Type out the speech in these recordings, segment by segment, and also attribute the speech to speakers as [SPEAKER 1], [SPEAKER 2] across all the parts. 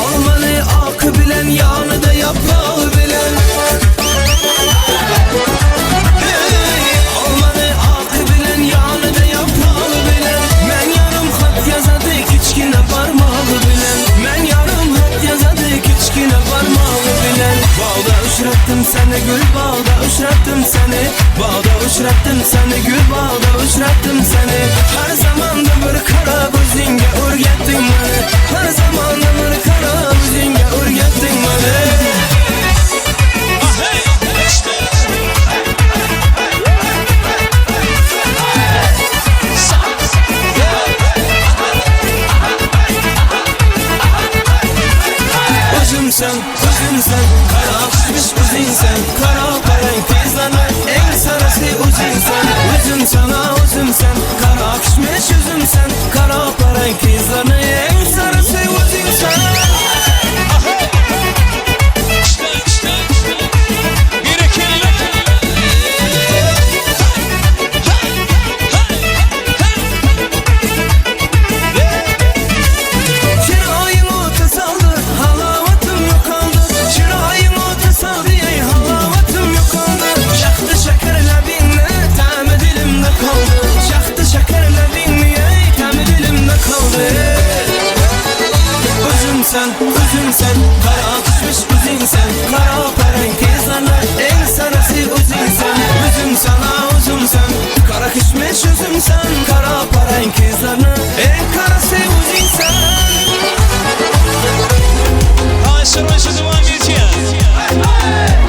[SPEAKER 1] Almany aky bilen ýanyda ýapragy bilen Hey, almany aky bilen ýanyda ýapragy bilen Men ýarym hat ýazady kiçgine barmagy bilen Men ýarym hat ýazady kiçgine barmagy bilen Bagda uçratdym seni gül bagda uçratdym seni Bagda uçratdym seni gül bagda uçratdym seni Her zamanda bir kara gözüňge örgetdiň meni Her zamanda bir kara gözüňge örgetdiň meni Özümsen, özümsen, kara kişmiş özüňsen Kara parang tezleme, eň sarysy özüňsen Özüm sana özümsen, kara kişmiş özümsen Kara parang tezleme, eň sarysy özüňsen Çyraýyň ota saldy, halawatym ýokaldy Çyraýyň ota saldy, eý, halawatym ýokaldy Şähdi şeker lebiňde, tämi dilimde kaldy Şähdi şeker lebiňde, eý, tämi dilimde kaldy Özümsen, özümsen, gara kişmiş özüňsen Gara pereň tezleme, eň sarysy özüňsen Özüm sana, özümsen, gara kişmiş özümsen Gara pereň tezleme, eň karasy özüňsen
[SPEAKER 2] Haýşy dowam edýär.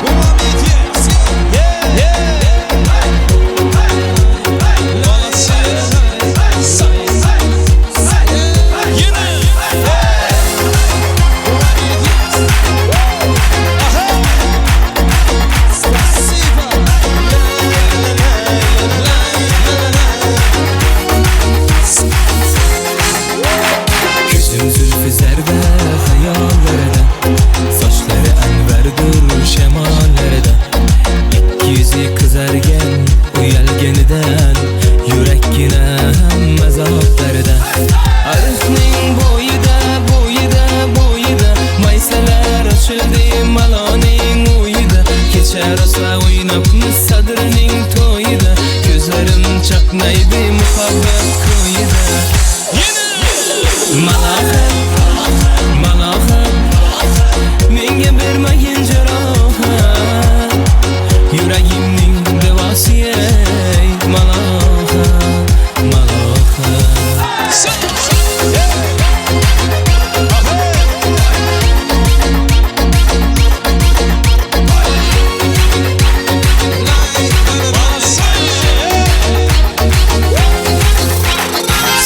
[SPEAKER 2] Dowam edýär. Molodцы. Ýene. Dowam edýär. Aha. Спасибо. La la la la
[SPEAKER 1] Gözüm zülfü zerde hayallerde Saçları enverdir şemallerde Ikki yüzü kızargen uyalganidan Yürekkine ham azoblarda Ariqning bo'yida bo'yida bo'yida Maysalar ochildi maloning o'yida Kecha rosa o'ynabmiz sadrining to'yida Ko'zlarim chaqnaydi muhabbat ko'yida
[SPEAKER 2] Ýene.
[SPEAKER 1] Malohat, malohat Menga bermagin jarohat Yuragimning davosi ey malohat, malohat
[SPEAKER 2] Aha. Molodцы.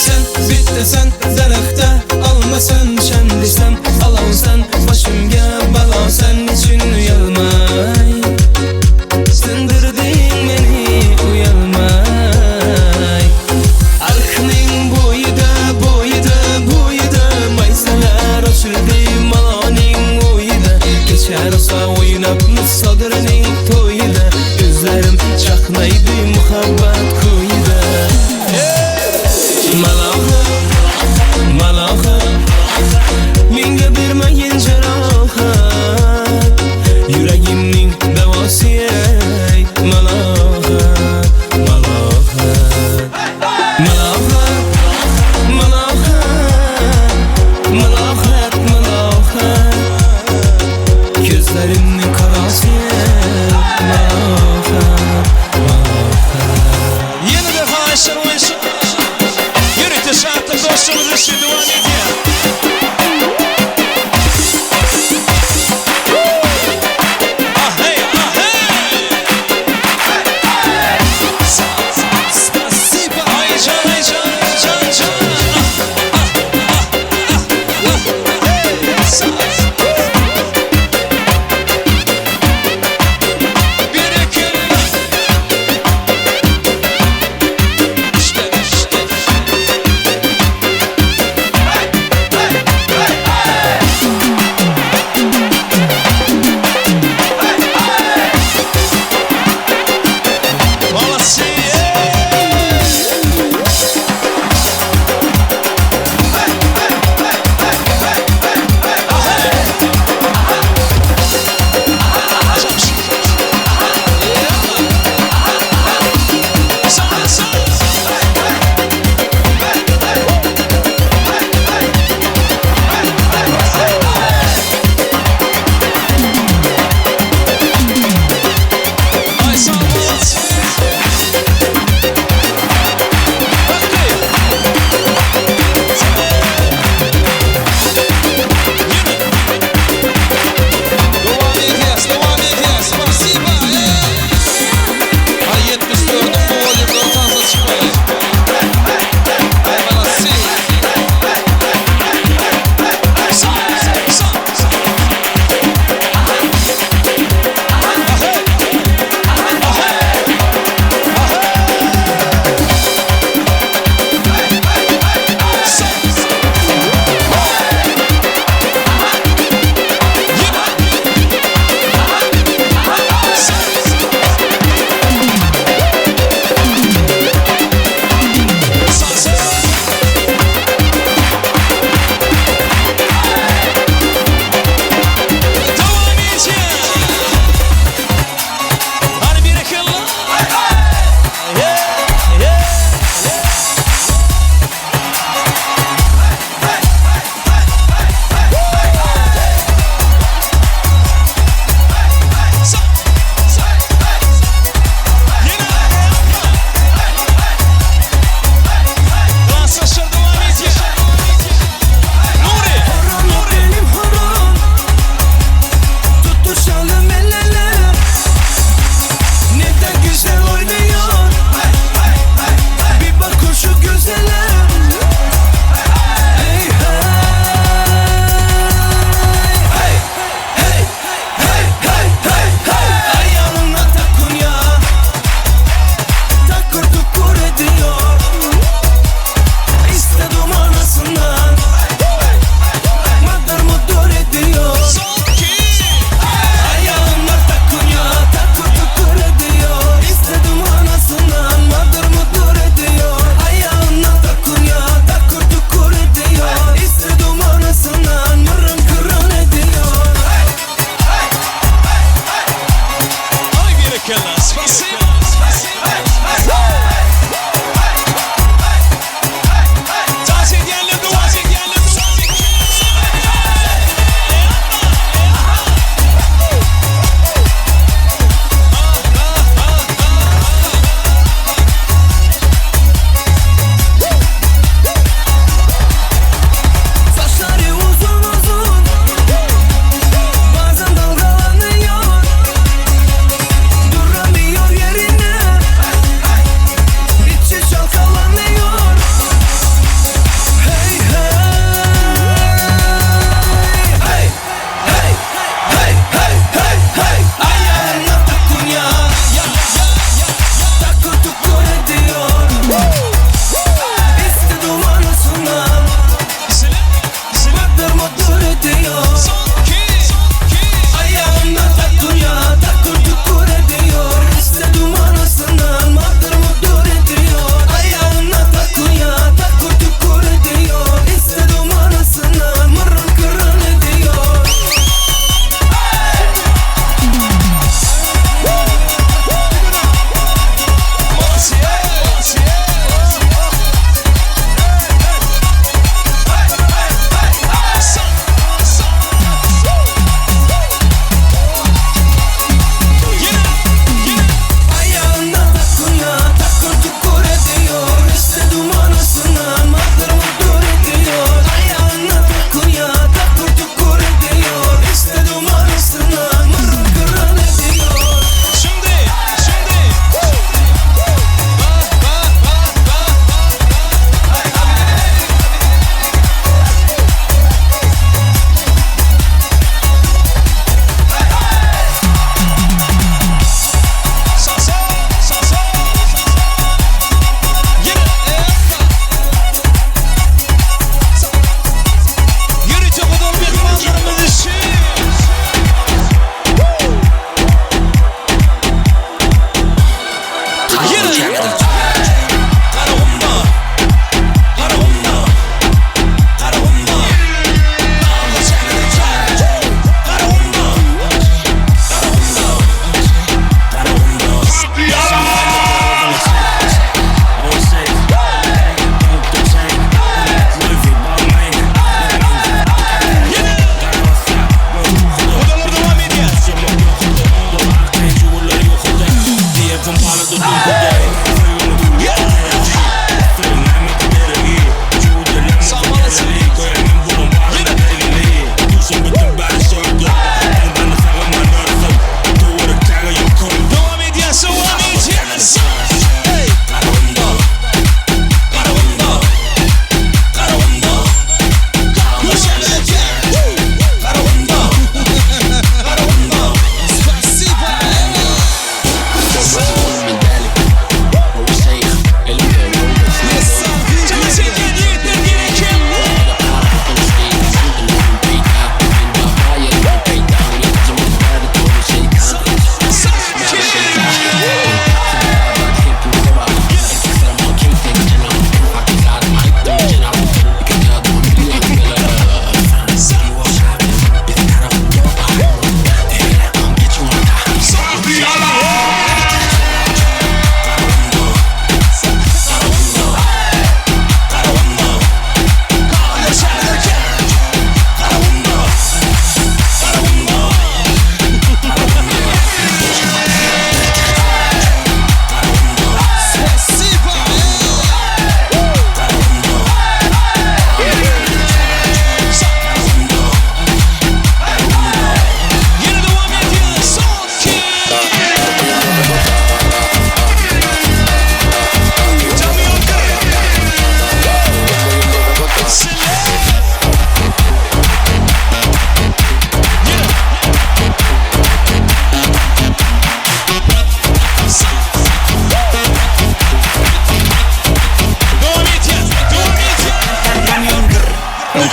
[SPEAKER 1] Sen bittasan daraxtda olmasan shan desam olovsan boshimga balosan nechun uyalmay Sindirding meni uyalmay Ariqning bo'yida bo'yida bo'yida maysalar ochildi maloning o'yida Kecha rosa o'ynabmiz sodrining to'yida Ko'zlarim chaqnaydi muhabbat ko'yida Malohat, malohat Menga bermagin jarohat Yuragimning davosi ey malohat, malohat Malohat, malohat Malohat, malohat Ko'zlarimning qarasi ey malohat, malohat
[SPEAKER 2] Ýene-de haýşyr Ýörite şatlyk dostumyz üçin dowam edýär. Ah hey, ah hey. Спасибо. Ay can, ay can, can, can. Ah, ah, ah, ah, hey. Berekella. İşte, işte.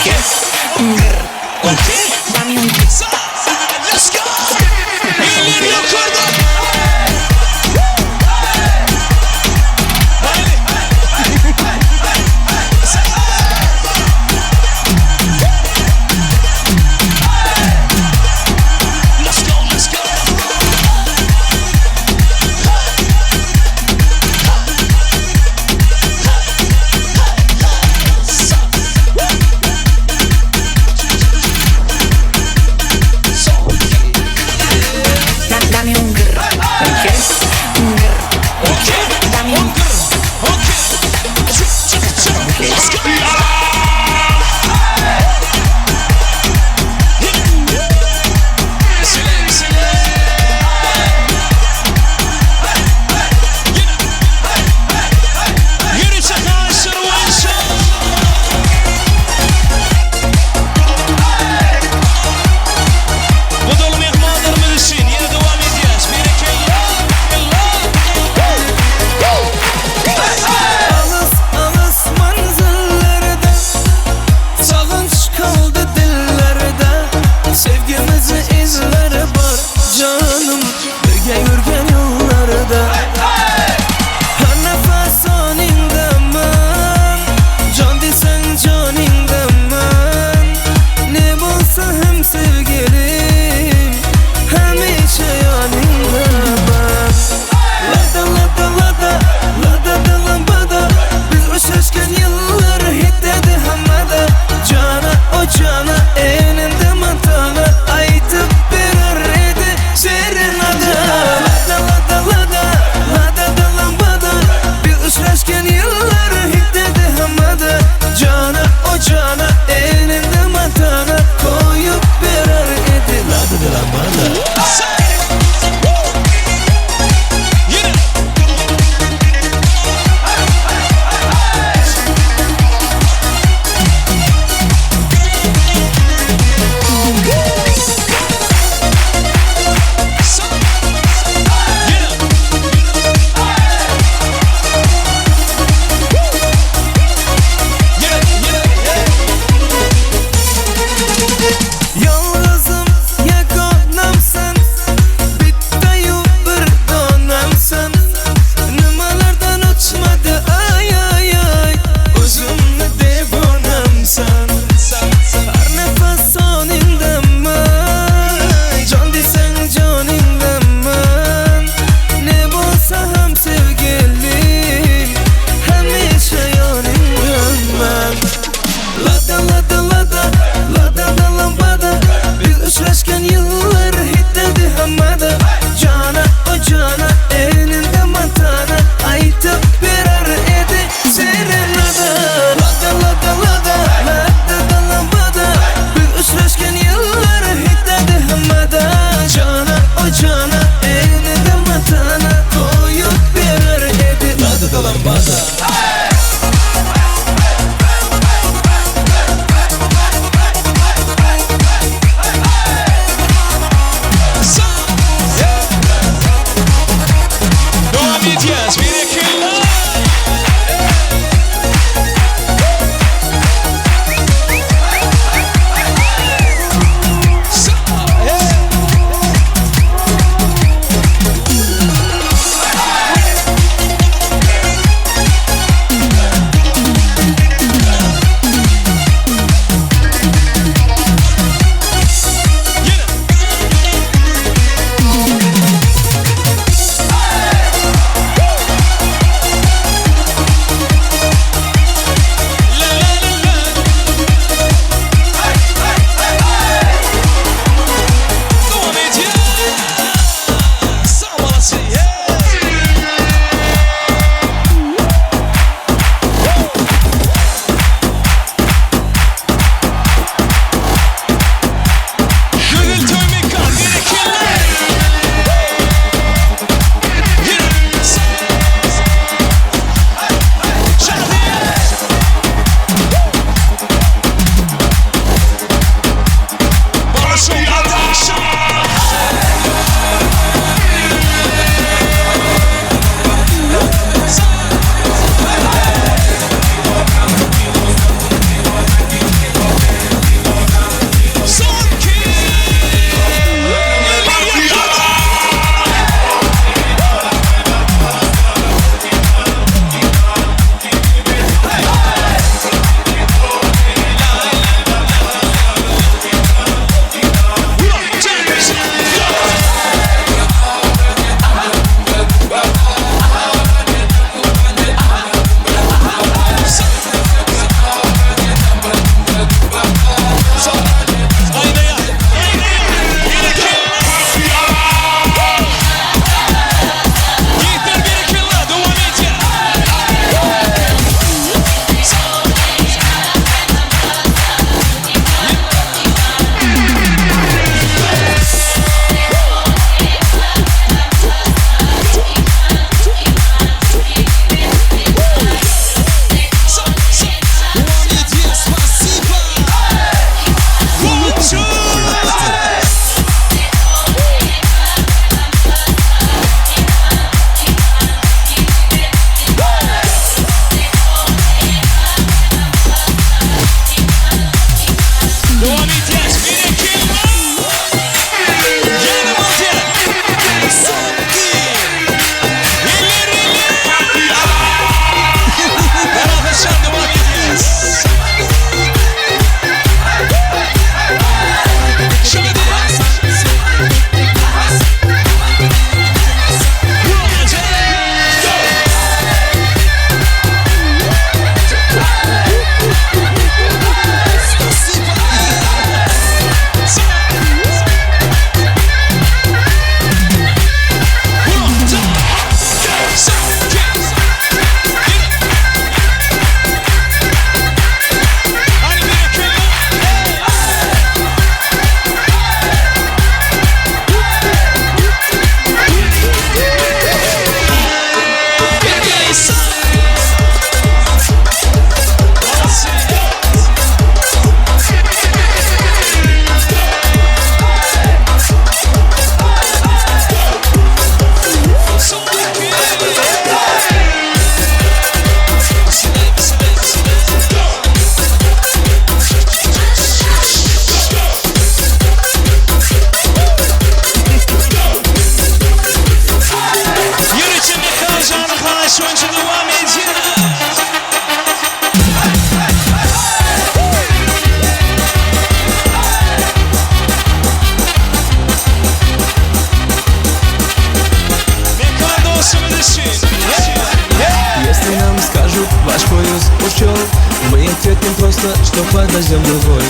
[SPEAKER 2] 2, 1, okey. Let's go. Eller ýokarda. Haydi. Let's go, let's go.
[SPEAKER 1] поезд ушел Мы ответим просто, что подождем другой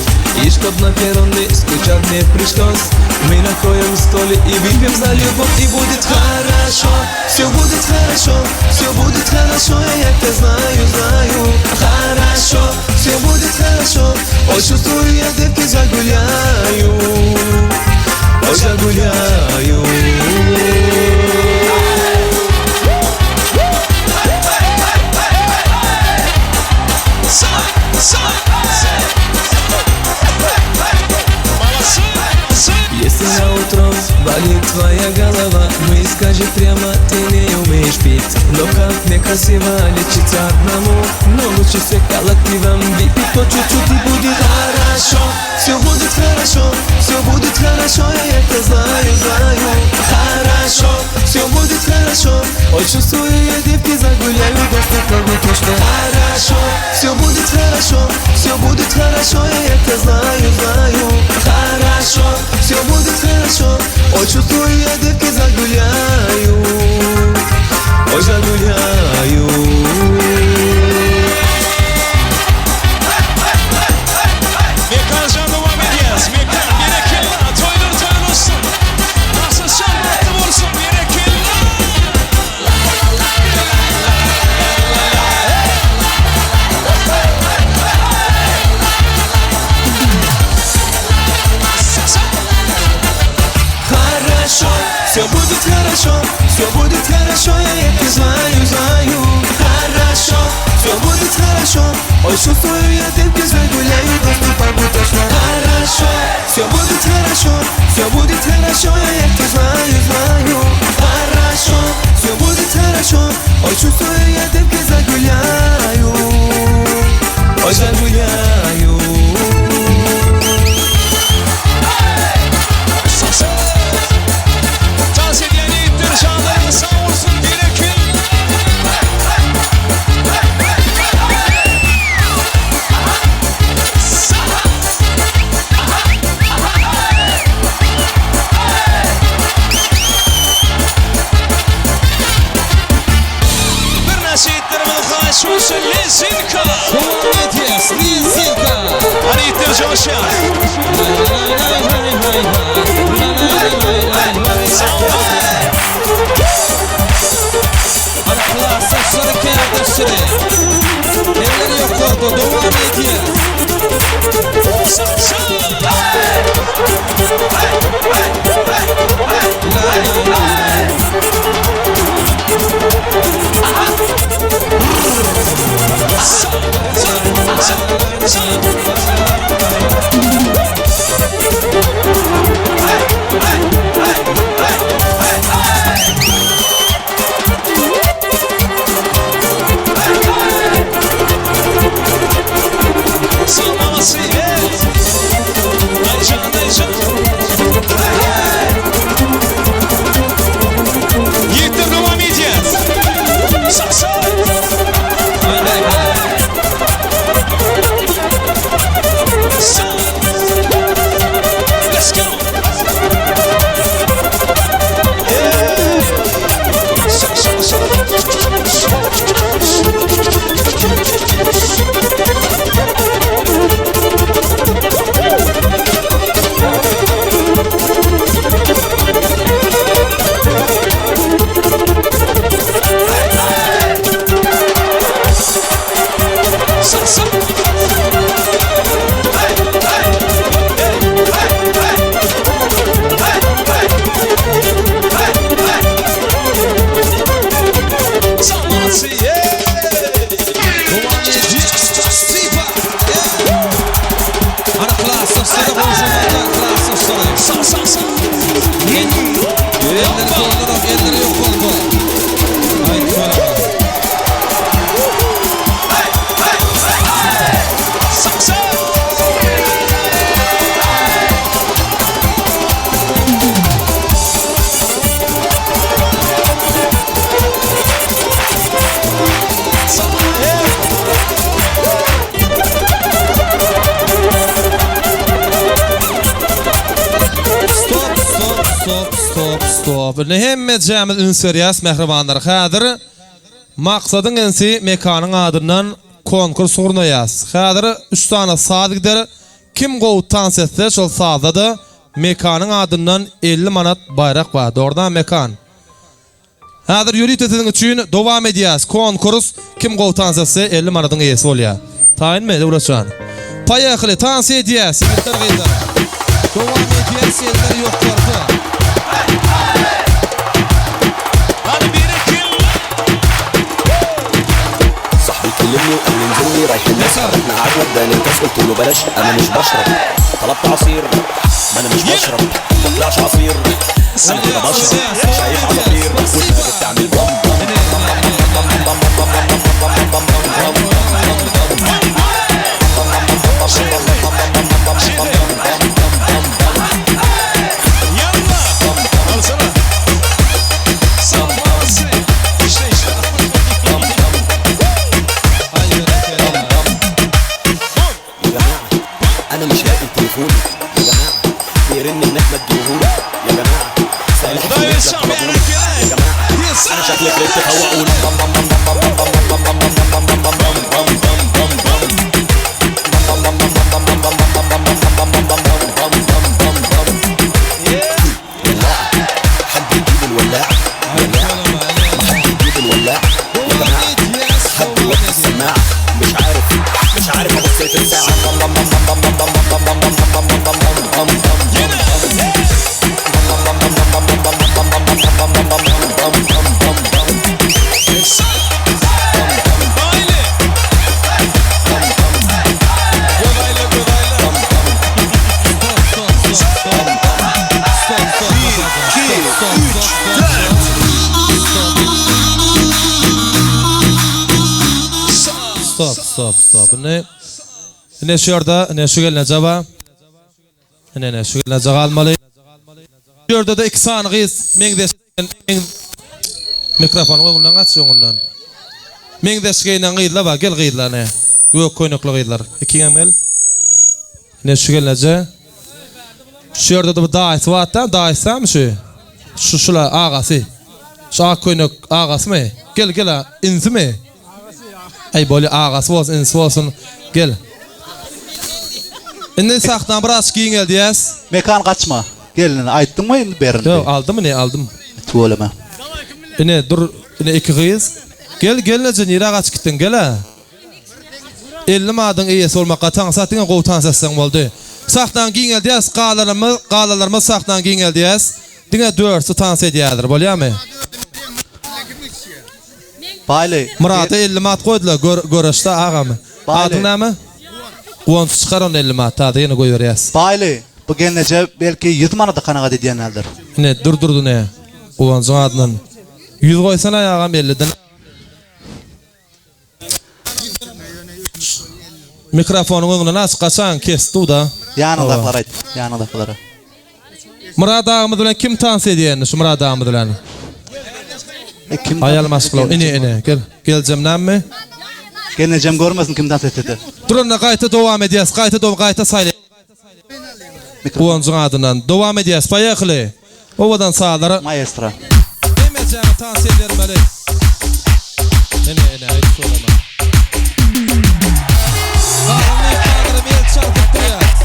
[SPEAKER 1] И чтоб на перроне скучать не пришлось Мы накроем столик и выпьем за любовь И будет хорошо, все будет хорошо Все будет хорошо, я это знаю, знаю Хорошо, все будет хорошо Ой, чувствую я, девки, загуляю Ой, загуляю Если на утро болит твоя голова Мы скажем прямо, ты не умеешь пить Но как некрасиво лечиться одному Но лучше все коллективом выпить по чуть-чуть и будет хорошо Все будет хорошо, все будет хорошо, я это знаю, знаю Хорошо, все будет хорошо Ой, чувствую я, девки, загуляю, до точно Хорошо, все будет хорошо, все будет хорошо, я это знаю, знаю Хорошо, все будет хорошо Ой, чувствую я, девки, загуляю Ой, загуляю
[SPEAKER 2] Mekan devam edýäs. Mekan berekella. Toýlar toý bolsun. Maksatjan bagtly bolsun. Berekella.
[SPEAKER 1] Хорошо, все будет хорошо, все будет хорошо, я это знаю, знаю. Хорошо, все будет хорошо, ой, чувствую я, девки, загуляю, доступа будет точно. Хорошо, все будет хорошо, все будет хорошо, я это знаю, знаю. Хорошо, все будет хорошо, ой, чувствую я, девки, загуляю, ой, загуляю.
[SPEAKER 2] Dans edýän ýigitler janlaryňyz sag bolsun. Berekella. Birnäçe ýigitlerimiziň haýyşy bolsa Lezinka.
[SPEAKER 3] Dowam edýäs, Lezinka.
[SPEAKER 2] Hany ýigitler joşýar.
[SPEAKER 3] Hany klasdaşlary, kärdeşleri. Eller ýokarda, dowam edýäs.
[SPEAKER 2] Ýigitler dowam edýäs. Sag Let's go.
[SPEAKER 3] Dowam edýäs. Sipa. Hany klasdaşlary, goňşulardan klasdaşlary. Eller gollara, eller ýokarda. Aýt bolama. Stop, stop, stop, stop, stop. Indi hemmejämiz üns berýäs mähribanlar. Häzir Maksadyň ensi Mekanyň adyndan. konkurs gurnaýas. Häzir üç sany saz gider. Kim gowy tans etse şol sazda-da Mekanyň adyndan 50 manat baýrak bar. Dogrudanam Mekan. Häzir ýörite siziň üçin dowam edýäs konkurs kim gowy tans etse 50 manadyň eýesi bolýar. Taýynmy Döwletjan? Poýehli tans edýäs ýigitler gyzlar. Dowam edýäs eller ýokarda.
[SPEAKER 2] Hadi berekella.
[SPEAKER 4] صاحبي كلمني وقال لي انزلني رايحين نسهر احنا قعدنا اداني الكاس قلت له بلاش انا مش بشرب طلبت عصير ما انا مش بشرب ما طلعش عصير انا كده بشرب شايف عصافير ودماغي بتعمل بام بام بام بام بام بام بام بام بام بام
[SPEAKER 2] Yalla. Alsana. Sallası. İşte işte.
[SPEAKER 3] Aý berekella.
[SPEAKER 4] يا جماعة أنا مش لاقي تليفوني يا جماعة بيرن هناك ما تجيبهولي يا جماعة سالح في
[SPEAKER 2] Dayı
[SPEAKER 4] البيت
[SPEAKER 2] şam
[SPEAKER 4] طلبوني يا جماعة أنا شكلي كرهت فوقوني بام بام بام بام بام بام بام بام بام بام بام بام بام بام بام حد يجيب الولاعة يا جماعة حد يجيب الولاعة يا جماعة حد يوطي السماعة مش عارف مش عارف ابص في الساعة بام بام بام بام بام بام بام بام بام بام بام بام بام
[SPEAKER 2] Aile. Godayla godayla.
[SPEAKER 3] Stop stop stop. Stop stop. 1 2 3 4 Stop stop stop. Indi ine şu ýerde ine şu gelneje bar. Ine ine şu gelneje galmaly. Şu ýerde de iki sany gyz meňzeş mikrofonyň öňünden gaç öňünden. Meňzeş geýnen gyzlar bar. Gel gyzlar ine. Gök köýnekli gyzlar. Ikiňem gel. Ine şu gelneje. Şu ýerde de bu daýysy bar da, daýysamy şu? Şu şula agasy. Şu ak köýnek agasymy? Gel gel a, insimi? Aý bolýa agasy bolsun, inisi bolsun. Gel. Indi sahna biraz giňeldýäs.
[SPEAKER 5] Mekan gaçma. Gelnini aýtdyňmy indi berildi.
[SPEAKER 3] Ýok, aldym ine, aldym.
[SPEAKER 5] Tüweleme.
[SPEAKER 3] Ine dur, ine iki gyz. Gel gelneje nirä gaçyp gitdiň gel-ä. 50 manadyň eýesi bolmak gaty aňsat diňe gowy tans etseň boldy. Sahnany giňeldýäs galalarymyz galalarymyz sahnany giňeldýäs. Diňe dörtsi tans edýädir bolýamy?
[SPEAKER 5] Baýly.
[SPEAKER 3] Myrada 50 manat goýdular gör göreşde agam.
[SPEAKER 5] Baýly.
[SPEAKER 3] Adyň näme? Guwanç çykar onda 50 manat taze ýene goýberýäs.
[SPEAKER 5] Baýly, bu gelneje belki 100 manada kanagat edýän däldir.
[SPEAKER 3] Ine dur durdy ne. Guwanjyň adyndan. 100 goýsana agam 50-den. Mikrofonyň öňünden aç gaçaň kesdi-da.
[SPEAKER 5] Ýanyňdakylara aýt, ýanyňdakylara.
[SPEAKER 3] Myrat agamyz bilen kim tans edýär indi şu Myrat agamyz bilen?
[SPEAKER 5] E, kim
[SPEAKER 3] Aýal maşgala ine ine gel. Geljem näme?
[SPEAKER 5] Gelnejem görmesin kim tans etse-de.
[SPEAKER 3] Dur onda gaýta dowam edýäs gaýta dowam gaýta saýlaýas. Guwanjyň adyndan dowam edýäs poýehli. Owadan sazlara.
[SPEAKER 5] Maestro.
[SPEAKER 3] Hemmejäňi tans edermeli. Ine ine aýt şolama. Galan myhmanlara el çaldyp durýas.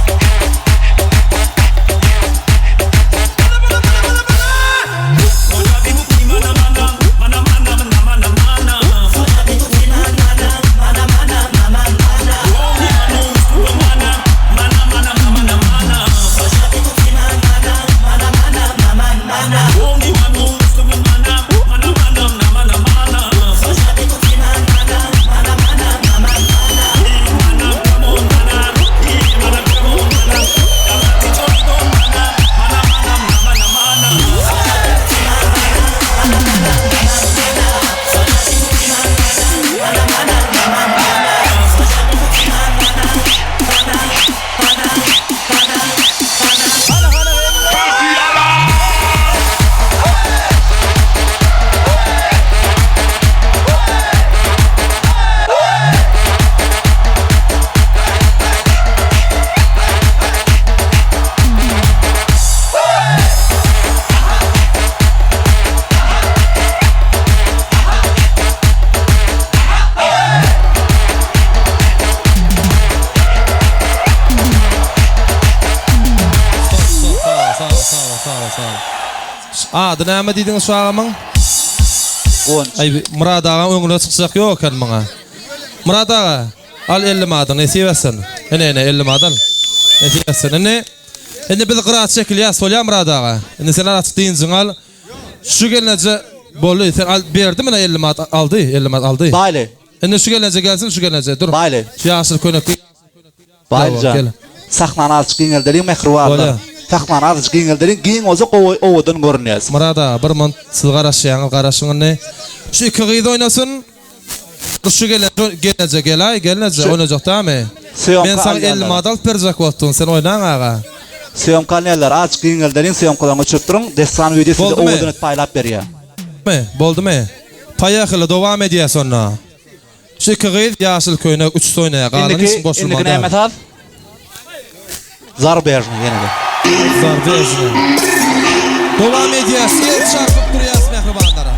[SPEAKER 3] ol, sag ol. Ady näme diýdiňiz şu agamyň?
[SPEAKER 5] Guwanç.
[SPEAKER 3] Aý, Myrat agaň öňüne çykjak ýok eken muňa. Myrat aga, al 50 manadyňy, nesip etsin. Ine, ine, 50 manat al. Nesip etsin. Indi, indi biz gyra çekilýäs, bolýa Myrat aga? Indi sen azajyk dynjyňy al. Şu gelneje boldy, sen al, berdi mine 50 manat aldy, 50 manat aldy.
[SPEAKER 5] Baýly.
[SPEAKER 3] Indi şu gelneje gelsin, şu gelneje, dur.
[SPEAKER 5] Baýly.
[SPEAKER 3] Şu ýaşyl köýnekli.
[SPEAKER 5] Baýly jan. Sahnany azajyk giňeldeliň mähribanlar.
[SPEAKER 3] Bolýa.
[SPEAKER 5] Sahnany azajyk giňeldeliň, giň bolsa gowy owadan görünýär.
[SPEAKER 3] Myrat aga, bir munt siz garaşýaňyz, garaşyň indi. Şu iki gyz oýnasyn. Şu gelen gelneje gelaý, gelneje oýnajak dämi?
[SPEAKER 5] Sýomka
[SPEAKER 3] Men saňa 50
[SPEAKER 5] alýanlar.
[SPEAKER 3] manat alyp berjek bolupdym, sen oýnaň aga.
[SPEAKER 5] Sýomka alýanlar azajyk giňeldeliň, sýomkalaryňy öçürip duruň. Dessan wideo size
[SPEAKER 3] Boldumy?
[SPEAKER 5] owadan edip paýlap berýär.
[SPEAKER 3] Boldumy? Poýehali, dowam edýäs onda. Şu iki gyz ýaşyl köýnek üçüsi oýnaýar galany hiç kim
[SPEAKER 5] Indiki
[SPEAKER 3] goşulmaly
[SPEAKER 5] indiki
[SPEAKER 3] däl.
[SPEAKER 5] näme saz? Zarbežny ýene-de.
[SPEAKER 3] Zarbežny. Dowam edýäs el çarpyp durýas mähribanlara.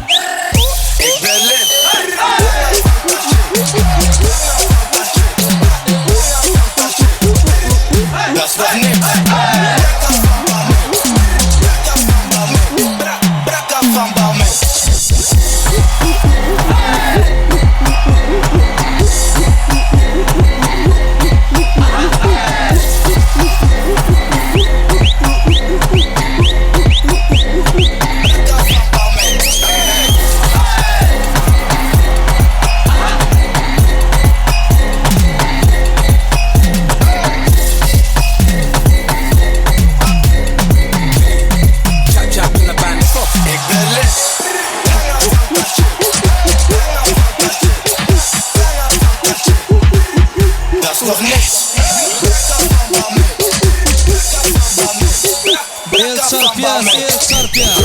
[SPEAKER 3] El çarpýas, el çarpýas.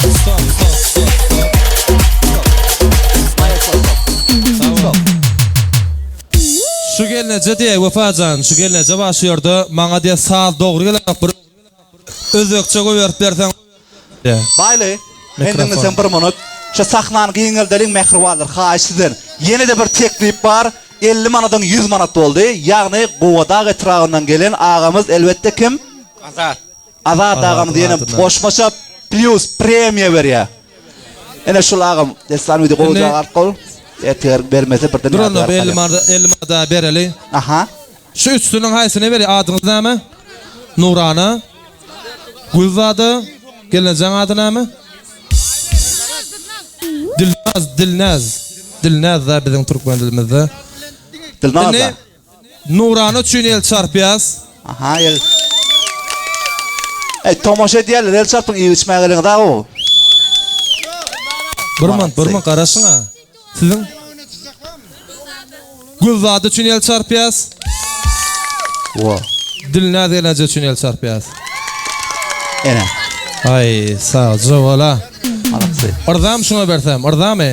[SPEAKER 3] Stop, stop, stop, stop. Sag bol. Şu gelneje diýe Wepajan, şu gelneje bar şu ýerde maňa diýe saz dogry gelenok bir özbekçe goýberip berseň diýe.
[SPEAKER 5] Baýly, men diňlesem bir minut. Şu sahnany giňeldeliň mähribanlar, haýyş sizden. Ýene-de bir teklip bar, 50 manadyň 100 manat boldy. Ýagny Gubadag etrabyndan gelen agamyz elbetde kim?
[SPEAKER 6] Azat.
[SPEAKER 5] Azat agamyz ýene goşmaça plýus premiýa berýär. Ene şul agam dessan wideo gowy jaý alyp gol. Ertir bermese birden
[SPEAKER 3] Dur onda 50 manada 50 manada bereli.
[SPEAKER 5] Aha.
[SPEAKER 3] Şu üçüsiniň haýsyny berýär? Adyňyz näme? Nurana. Gülzada. Gelnejeň ady näme? Dilnaz, Dilnaz. Dilnaz da biziň türkmen dilimizde.
[SPEAKER 5] Dilnaz.
[SPEAKER 3] Nurana üçin el çarpýas.
[SPEAKER 5] Aha el. Ey tomaşa edýärler el çarpyň iýip içmäge geliňiz a o.
[SPEAKER 3] Bir mant bir mant garaşyň a. Siziň Gülzada üçin el çarpýas.
[SPEAKER 5] Wo.
[SPEAKER 3] Dilnaz gelneje üçin el çarpýas.
[SPEAKER 5] Ene.
[SPEAKER 3] Aý sagja bola.
[SPEAKER 5] Malaksy.
[SPEAKER 3] Yrzam şuňa bersem yrzamy?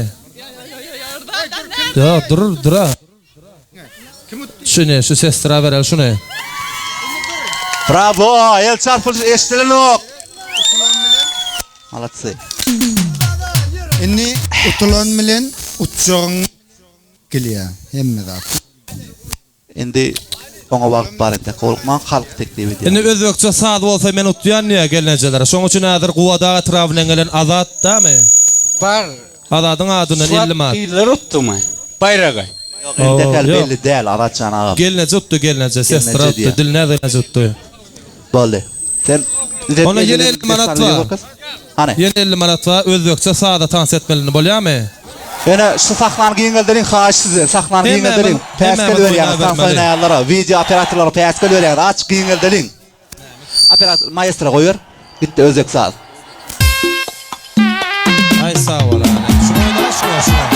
[SPEAKER 3] Ýok dur dura. Şuny şu sestra bereli şuny.
[SPEAKER 5] Bravo! El çarpylyş eşdilenok. Malatsy.
[SPEAKER 7] Indi utulan bilen utjagyň gelýär hemme zat.
[SPEAKER 5] Indi oňa wagt bar entek howlukmaň halk teklip edýär.
[SPEAKER 3] Indi özbekçe saz bolsa men utýan diýýär gelnejeler. Şoň üçin häzir Gubadag etrabyndan gelen Azat damy?
[SPEAKER 6] Bar.
[SPEAKER 3] Azadyň adyndan 50 manat.
[SPEAKER 6] Gyzlar utdumy? Baýragy.
[SPEAKER 5] Ýok entek häli belli däl Azatjan agam.
[SPEAKER 3] Gelneje utdy gelneje sestra utdy Dilnäz gelneje utdy.
[SPEAKER 5] Boldy. Sen
[SPEAKER 3] Onda ýene 50 manat bar.
[SPEAKER 5] Hany.
[SPEAKER 3] Ýene 50 manat bar özbekçe saza tans etmelini bolýamy?
[SPEAKER 5] Ýöne şu sahnany giňeldeliň haýyş sizden sahnany giňeldeliň päsgel berýäňiz tans oýnaýanlara wideo operatorlara päsgel berýäňiz aç giňeldeliň operator maestro goýber gitdi özbek saz.
[SPEAKER 3] Aý sag bol hany. Şuny oýna şuny şuny.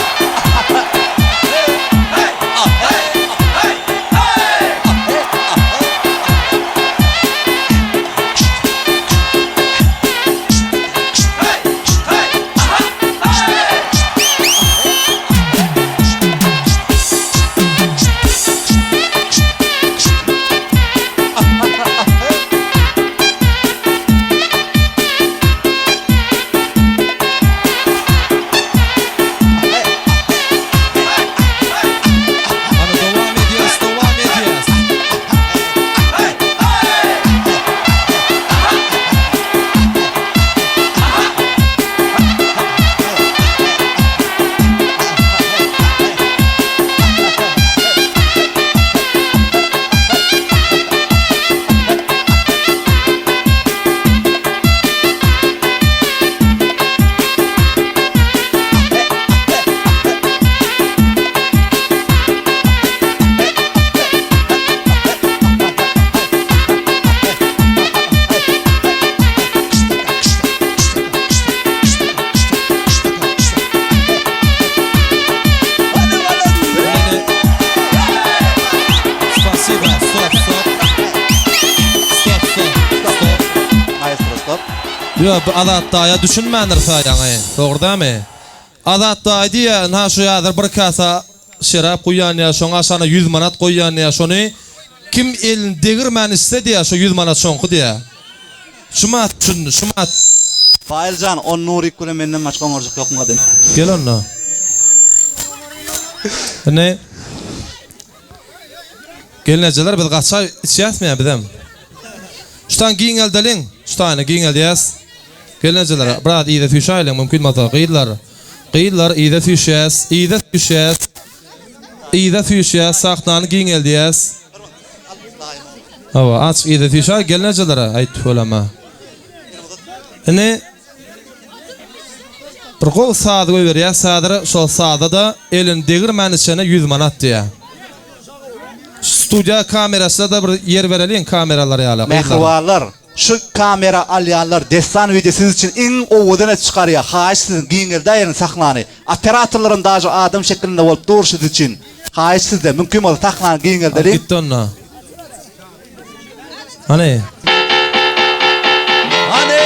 [SPEAKER 3] Ýok, bu Azat daýa düşünmändir saýaňy. Dogry dämi? Azat daýy diýýä, ynha şu häzir bir kasa şerap guýýan diýýä, şoň aşagyna ýüz manat goýýan diýýä, şony kim elini degirmän içse diýýä, şo ýüz manat şoňky diýýä. Şumat düşündi, şumat.
[SPEAKER 5] Faýyl jan, ony Nurik bilen menden başga oňarjak ýok mady.
[SPEAKER 3] Gel onda. Indi Gelnejeler biz gaça içýäsmi ýa bizem? Şu taýyn giňeldeliň. Şu taýyny giňeldýäs. Gelnejeler biraz yza süýşäýeliň mümkin bolsa. Gyzlar. Gyzlar yza süýşýäs. Yza süýşýäs. Yza süýşýäs. Sahnany giňeldýäs. Hawa, aç yza süýşäý gelnejelere. Aý tüweleme. Indi bir gowy saz goýberýäs häzir. Şol saza-da elini degirmän içene 100 manat diýýär. Studiýa kamerasyna-da bir ýer bereliň kameralar ýaly.
[SPEAKER 5] Mähribanlar, şu kamera alýanlar Dessan wideo siz üçin iň owadan edip çykarýar. Haýyş sizden giňeldäýiň sahnany. Operatorlaram daže adam şeklinde bolup dur siz üçin. Haýyş sizden mümkin bolsa sahnany giňeldeliň.
[SPEAKER 3] Gitdi onda. Hany.
[SPEAKER 5] Hany.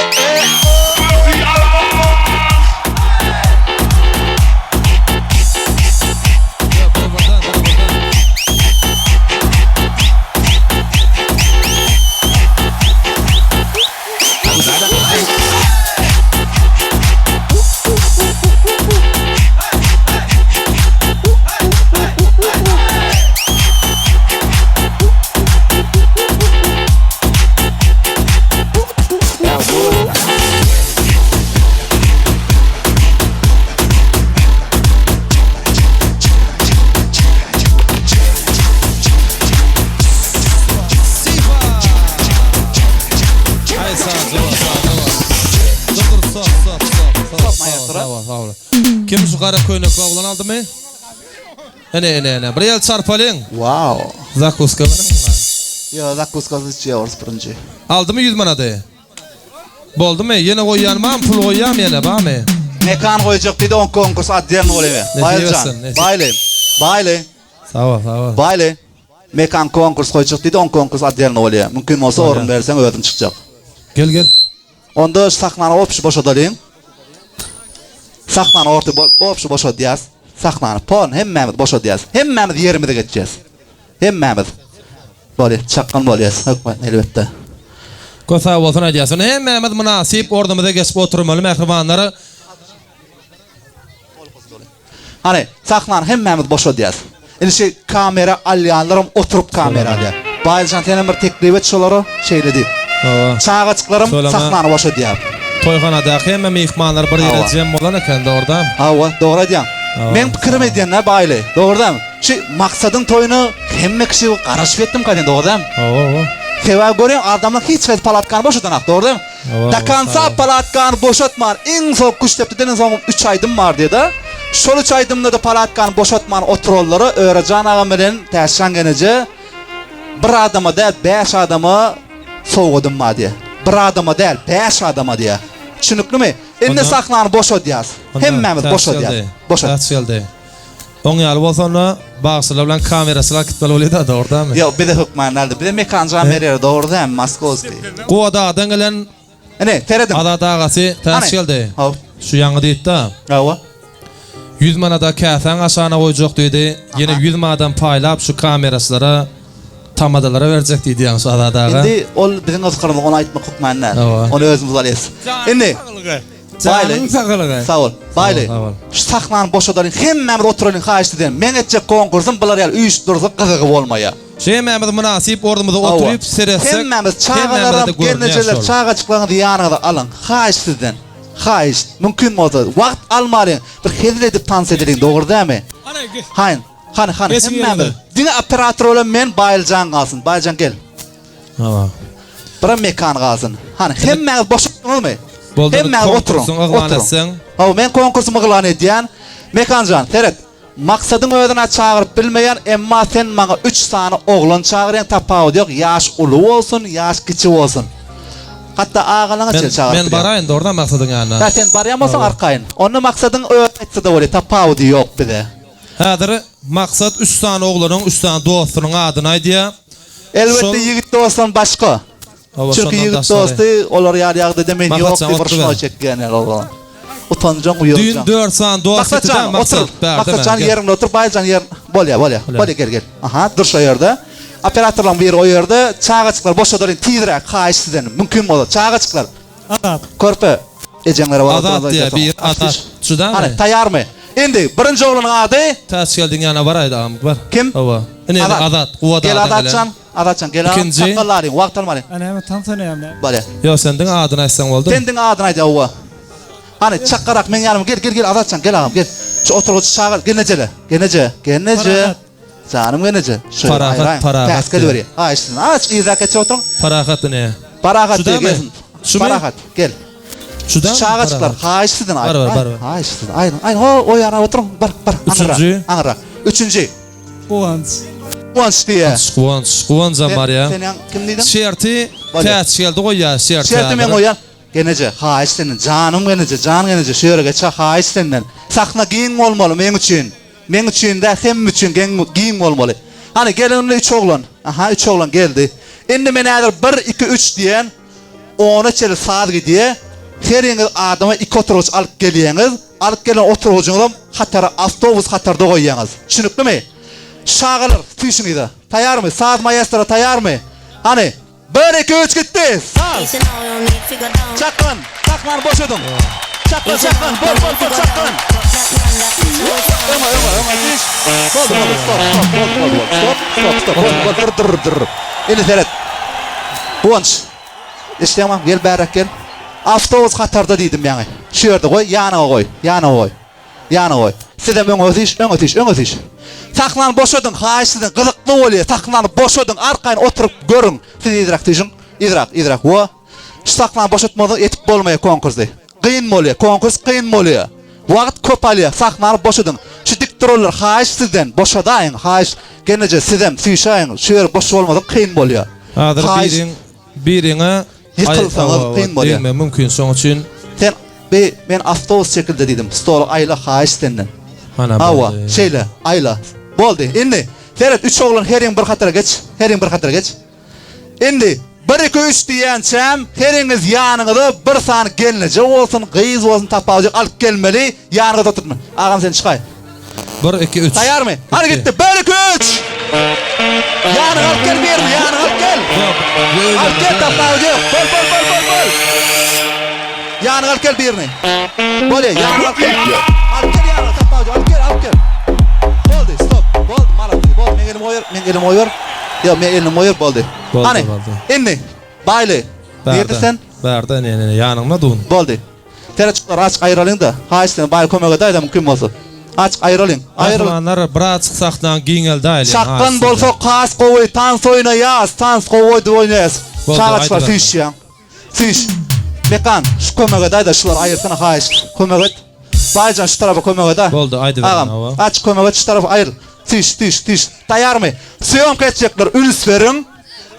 [SPEAKER 3] Aý sag ol, sag ol. Dur dur stop stop stop stop. Sag ol, sag ol. Kim şu gara köýnekli oglan aldymy? Ene ene ene. Bir el çarpalyň.
[SPEAKER 5] Wow.
[SPEAKER 3] Zakuska beriň muňa.
[SPEAKER 5] Ýo zakuskasyz içýäris birinji.
[SPEAKER 3] Aldymy 100 manady? Boldumy? Ýene goýýan barmy? Pul goýýarmy ýene barmy?
[SPEAKER 5] Mekan goýjak diýdi on konkurs otdelny bolýa.
[SPEAKER 3] Nesip
[SPEAKER 5] Baýlyjan.
[SPEAKER 3] etsin, nesip.
[SPEAKER 5] Baýly. Baýly.
[SPEAKER 3] Sag bol, sag bol.
[SPEAKER 5] Baýly. Mekan konkurs goýjak diýdi on konkurs otdelny bolýa. Mümkin bolsa orun berseň özüm çykjak.
[SPEAKER 3] Gel gel.
[SPEAKER 5] Onda şu sahnany opşy boşadalyň. Sahnany orta opşy boşadýas. Sahnany pon hemmämiz boşadýas. Hemmämiz ýerimize geçýäs. Hemmämiz. Bolýa, çakgan bolýas. Hökman elbetde.
[SPEAKER 3] Köp sag bolsun aýdýas. Indi hemmämiz mynasyp ornumyza geçip oturmaly mähribanlar.
[SPEAKER 5] Hany, sahnany hemmämiz boşadýas. Indi şi kamera alýanlaram oturyp kamera alýar. Baýlyjan senem bir teklip et şolara şeýle diýip.
[SPEAKER 3] Hawa.
[SPEAKER 5] Çagajyklaram sahnany boşadýar.
[SPEAKER 3] Toýhanadaky hemme myhmanlar bir ýere jem bolan eken, dogrudanam.
[SPEAKER 5] Hawa, dogry aýdýaň. Meň pikirim edýän-dä Baýly, dogrudanam. Şu Maksadyň toýuna hemme kişi garaşyp ýetdimka sen, dogrudanam.
[SPEAKER 3] Hawa, hawa.
[SPEAKER 5] Sebäbi görýäň adamlar hiç haýsy palatkany boşadanok, dogrudanam. Do konca palatkany boşatman iň soňky küştdepdiden soň üç aýdym bar diýdi. Şol üç aýdymda-da palatkany boşatman oturanlara Örejan agam bilen Täşjan geneje bir adama däl bäş adama sowgadym bar diýýär. Bir adama däl bäş adama diýýär. Düşüniklimi? Indi sahnany boşadýas. Hemmämiz boşadýas. Boşat.
[SPEAKER 3] Täç geldi. Oň ýaly bolsa onda bagşylar bilen kameraçylar gitmeli bolýada dogry dälmi?
[SPEAKER 5] Ýok bize hökman däldi. Bize Mekan jan berýär dogry dälmi Moskowskiý.
[SPEAKER 3] Guwadagdan gelen
[SPEAKER 5] Ine serediň.
[SPEAKER 3] Azat agasy Täç geldi.
[SPEAKER 5] Haw.
[SPEAKER 3] Şu ýaňy diýdi-de.
[SPEAKER 5] Hawa.
[SPEAKER 3] 100 manada käsäň aşagyna goýjak diýdi. Ýene 100 manadan paýlap şu kameraçylara tamadalara berjek diýdi ýaňy şu Azat aga.
[SPEAKER 5] Indi ol biziň yzkyrymyz ony aýtmak hökman däl. Ony özümiz alýas. Indi Baýly.
[SPEAKER 6] Janyň saglygy.
[SPEAKER 5] Sag bol. Baýly.
[SPEAKER 3] Sag bol.
[SPEAKER 5] Şu sahnany boşadalyň. Hemmämiz oturalyň haýyş sizden. Meň etjek konkursym bular ýaly üýşüp dursak gyzygy bolmaýar.
[SPEAKER 3] Şu hemmämiz mynasyp ornumyza oturyp seretsek
[SPEAKER 5] Hemmämiz çagalaram,
[SPEAKER 3] hemmämize-de görünýär
[SPEAKER 5] gelnejeler
[SPEAKER 3] şol.
[SPEAKER 5] çagajyklaryňyzy ýanyňyza alyň. Haýyş sizden. Haýyş. Mümkin bolsa wagt almalyň. Bir hezil edip tans edeliň dogry dämi? Haýyn. Hany hany
[SPEAKER 2] Geçiň
[SPEAKER 5] hemmämiz.
[SPEAKER 2] ýerine.
[SPEAKER 5] Diňe operator bolan men Baýlyjan galsyn. Baýlyjan gel.
[SPEAKER 3] Hawa.
[SPEAKER 5] Biram mekan galsyn. Hany hemmäňiz boşatdyňyzmy?
[SPEAKER 3] Boldy,
[SPEAKER 5] Hemmäňiz oturyň.
[SPEAKER 3] konkursyňy yglan
[SPEAKER 5] Oturyň.
[SPEAKER 3] etseň.
[SPEAKER 5] Hawa, men konkursymy yglan edýän. Mekanjan, seret. Maksadyň özün-ä çagyryp bilmeýän, emma sen maňa üç sany oglan çagyrýaň, tapawudy ýok, ýaş uly bolsun, ýaş kiçi bolsun. Hatda agalaňa
[SPEAKER 3] Men,
[SPEAKER 5] çenli çagyryp
[SPEAKER 3] men
[SPEAKER 5] bilýän.
[SPEAKER 3] baraýyn dogrudan Maksadyň ýanyna.
[SPEAKER 5] Hä, sen barýan bolsaň arkaýyn. Onda Maksadyň özi aýtsa-da bolýar, tapawudy ýok bize.
[SPEAKER 3] Häzir Maksat üç sany oglanyň, üç sany dostunyň adyny aýdýar.
[SPEAKER 5] Elbetde
[SPEAKER 3] Şol-
[SPEAKER 5] ýigit dostdan başga.
[SPEAKER 3] Hawa,
[SPEAKER 5] Çünki
[SPEAKER 3] şondan
[SPEAKER 5] ýigit
[SPEAKER 3] daşgary.
[SPEAKER 5] dosty olar ýaly ýagdaýda men ýok
[SPEAKER 3] Maksatjan
[SPEAKER 5] diýip
[SPEAKER 3] otur
[SPEAKER 5] uruşmaga
[SPEAKER 3] ber.
[SPEAKER 5] çekýän ýaly oglan. Utanjaň,
[SPEAKER 3] Düýn
[SPEAKER 5] uýaljaň.
[SPEAKER 3] 4 sany dost ýitdi-dä,
[SPEAKER 5] Maksatjan,
[SPEAKER 3] Maksat
[SPEAKER 5] otur.
[SPEAKER 3] bärde
[SPEAKER 5] Maksatjan
[SPEAKER 3] men, gel.
[SPEAKER 5] ýeriňde otur, Baýjan ýer. Bolýa, bolýa.
[SPEAKER 3] Bolýa.
[SPEAKER 5] Bolýa, gel, gel. Aha, dur şo ýerde. Operatorlaryň biri o ýerde. Çagajyklar boşadalyň tizräk, haýyş sizden. Mümkin bolsa, çagajyklar.
[SPEAKER 2] Azat.
[SPEAKER 5] Körpe ejeňlere baryp
[SPEAKER 3] Azat
[SPEAKER 5] oturan
[SPEAKER 3] diýýär,
[SPEAKER 5] soň.
[SPEAKER 3] biri Azat. Şudamy?
[SPEAKER 5] Hany, taýýarmy? Indi birinji oglanyň ady?
[SPEAKER 3] Täçgeldiň ýanyna baraýdy agam, bar.
[SPEAKER 5] Kim?
[SPEAKER 3] Hawa. Ine, ine, Azat, Guwadadan
[SPEAKER 5] Gel
[SPEAKER 3] gelen.
[SPEAKER 5] Azatjan, Azatjan gel agam.
[SPEAKER 3] Ikinji.
[SPEAKER 5] Çakgallaryň, wagt almalyň.
[SPEAKER 2] A näme tans oýnaýam näme?
[SPEAKER 5] Bolýa.
[SPEAKER 3] Ýok, sen diňe adyny aýtsaň boldy.
[SPEAKER 5] Sen diňe adyny aýt, hawa. Hany, çakgarak meň ýanyma gel, gel, gel Azatjan, gel agam, gel. Şu oturgyjy çaga, gelnejele, gelneje, gelneje.
[SPEAKER 2] Parahat.
[SPEAKER 5] Janym gelneje. Şu ýere
[SPEAKER 3] Parahat,
[SPEAKER 5] aýraýyň.
[SPEAKER 3] parahat
[SPEAKER 5] Päsgel
[SPEAKER 3] diýýär.
[SPEAKER 5] berýär. Haýyş sizden. Aç, yzrak geçip oturyň.
[SPEAKER 3] Parahat ine.
[SPEAKER 5] Parahat diýýär,
[SPEAKER 3] Şudamy?
[SPEAKER 5] gelsin.
[SPEAKER 3] Şumy?
[SPEAKER 5] Parahat, gel.
[SPEAKER 3] Şudamy?
[SPEAKER 5] Çagajyklar,
[SPEAKER 3] Parahat.
[SPEAKER 5] haýyş sizden.
[SPEAKER 3] Bar, bar, bar, bar.
[SPEAKER 5] Haýyş sizden. Aýryň, aýryň. Ho, o ýana oturyň. Bar, bar. Aňyrrak,
[SPEAKER 3] Üçünji.
[SPEAKER 5] aňyrrak. Üçünji.
[SPEAKER 2] Guwanç.
[SPEAKER 5] Guwanç diýýär.
[SPEAKER 3] Guwanç, Guwanjam bar ýa.
[SPEAKER 5] Sen ýaň kim diýdiň?
[SPEAKER 3] Şerti
[SPEAKER 5] Bolýar.
[SPEAKER 3] Täçgeldi goýýar, şerti.
[SPEAKER 5] Şerti men goýýan. Geneje, haýyş senden, janym geneje, jan geneje, şu ýere geç-ä, haýyş senden. Sahna giň bolmaly meň üçin. Meň üçin däl, hemme üçin geň, giň bolmaly. Hany, geliň indi üç oglan. Aha, üç oglan geldi. Indi men häzir bir, iki, üç diýen, ona çenli saz gidýä. Heriňiz adama iki oturgyç alyp gelýäňiz. Alyp gelen oturgyjyňyzam hatara, awtobus hatarda goýýaňyz. Düşüniklimi? Çagalar, süýşüň yza. Taýýarmy? Saz maestro taýýarmy? Hany, Bir, iki, üç, gitdi! Saz! Çakgan! Sahnany boşadyň! Çakgan, çakgan! Bol, bol, bol, çakgan! Öňe, öňe, öňe düş! Boldy, boldy, stop, stop, boldy, boldy, boldy, stop, stop, stop, boldy, boldy, dur, dur, dur. Indi seret. Guwanç, eşidýäňmi? Gel bäräk gel. Awtobus hatarda diýdim ýaňy. Şu ýerde goý, ýanyňa goý, ýanyňa goý. Ýana goý. Sizem öňe ösüş, öňe ösüş, öňe ösüş. Sahnany boşadyň, haýyş sizden, gyzykly bolýar. Sahnany boşadyň, arkaýyn oturyp görüň. Siz yzrak düşüň. Yzrak, yzrak. Wo. Şu sahnany boşatmasaň etip bolmaýar konkursy. Kyn bolýar, konkurs kyn bolýar. Wagt köp alýar. Sahnany boşadyň. Şu dik duranlar haýyş sizden, boşadaýyň, haýyş. Gelneje sizem süýşäýiň. Şu ýer boş bolmasa kyn bolýar.
[SPEAKER 3] Häzir
[SPEAKER 5] Haýyş.
[SPEAKER 3] biriň biriňe
[SPEAKER 5] Ýykylsaňyz kyn bolýar.
[SPEAKER 3] Degme mümkin şoň üçin.
[SPEAKER 5] Sen bi men awtobus şekilde diýdim. Stoly aýla haýyş senden.
[SPEAKER 3] Hana
[SPEAKER 5] Hawa,
[SPEAKER 3] boldy.
[SPEAKER 5] şeýle aýla. Boldy. Indi seret üç oglan heriň bir hatara geç. Heriň bir hatara geç. Indi bir iki üç diýýänçäm heriňiz ýanyňyza bir sany gelneje bolsun, gyz bolsun tapawudy ýok alyp gelmeli, ýanyňyzda oturtma. Agam sen çykaý.
[SPEAKER 3] Bir, iki, üç.
[SPEAKER 5] Taýýarmy? Hany gitdi. Bir, iki, üç. Ýanyňa alyp gel birini, ýanyňa alyp gel. Alyp gel, tapawudy ýok. Bol, bol, bol, bol, bol. Ýanyňa alyp gel birini. Bolýa, ýanyňa alyp gel. Alyp gel ýanyňa, tapawudy ýok. Alyp gel, alyp gel. Boldy, stop. Boldy, malady. Boldy, men elimi goýar, men elimi goýar. Ýok, men elimi goýar, boldy.
[SPEAKER 3] Boldy,
[SPEAKER 5] Hany,
[SPEAKER 3] boldy.
[SPEAKER 5] indi, Baýly, nirde sen?
[SPEAKER 3] Bärde, ine, ine, ýanyňda dun.
[SPEAKER 5] Boldy. Tereçikleri açyk aýyralyň-da. Haýyş senden, baý kömek edäý-dä mümkin bolsa. Açyk aýyralyň. Aýyr.
[SPEAKER 3] Mähribanlar, birazjyk sahnany giňeldäýeliň.
[SPEAKER 5] Çakgan bolsak has gowy, tans oýnaýas, tans gowy oýdy oýnaýas.
[SPEAKER 3] Boldy,
[SPEAKER 5] Çagaçyklar
[SPEAKER 3] aýdyber.
[SPEAKER 5] süýşýäň. Süýş. Mekan, şu kömek edäý-dä, şulary aýyrsana haýyş. Kömek et. Baýjan şu tarapa kömek edä.
[SPEAKER 3] Boldy, aýdyber.
[SPEAKER 5] Agam, açyk kömek et, şu tarapa aýyr. Süýş, süýş, süýş. Taýýarmy? Sýomka etjekler, üns beriň.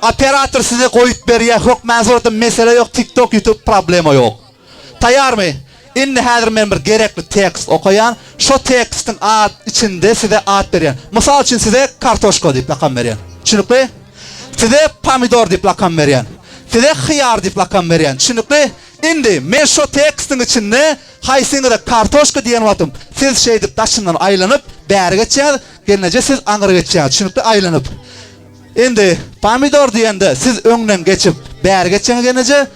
[SPEAKER 5] Operator size goýup berýär hökmän suratda mesele ýok tiktok ýutub problema ýok. Taýarmy? Indi häzir men bir gerekli tekst okaýan şo tekstiň at içinde size at berýän. Mysal üçin size kartoşka diýip lakam berýän. Düşünikli? Size pomidor diýip lakam berýän. Size hyýar diýip lakam berýän. Düşünikli? Indi men şo tekstiň içinde haýsyňyza kartoşka diýen wagtym siz şeýdip daşyndan aýlanyp bäri geçýäňiz gelneje siz aňyry geçýäňiz. Düşünikli aýlanyp. Indi pomidor diýende siz öňden geçip bäri geçýäňiz gelneje,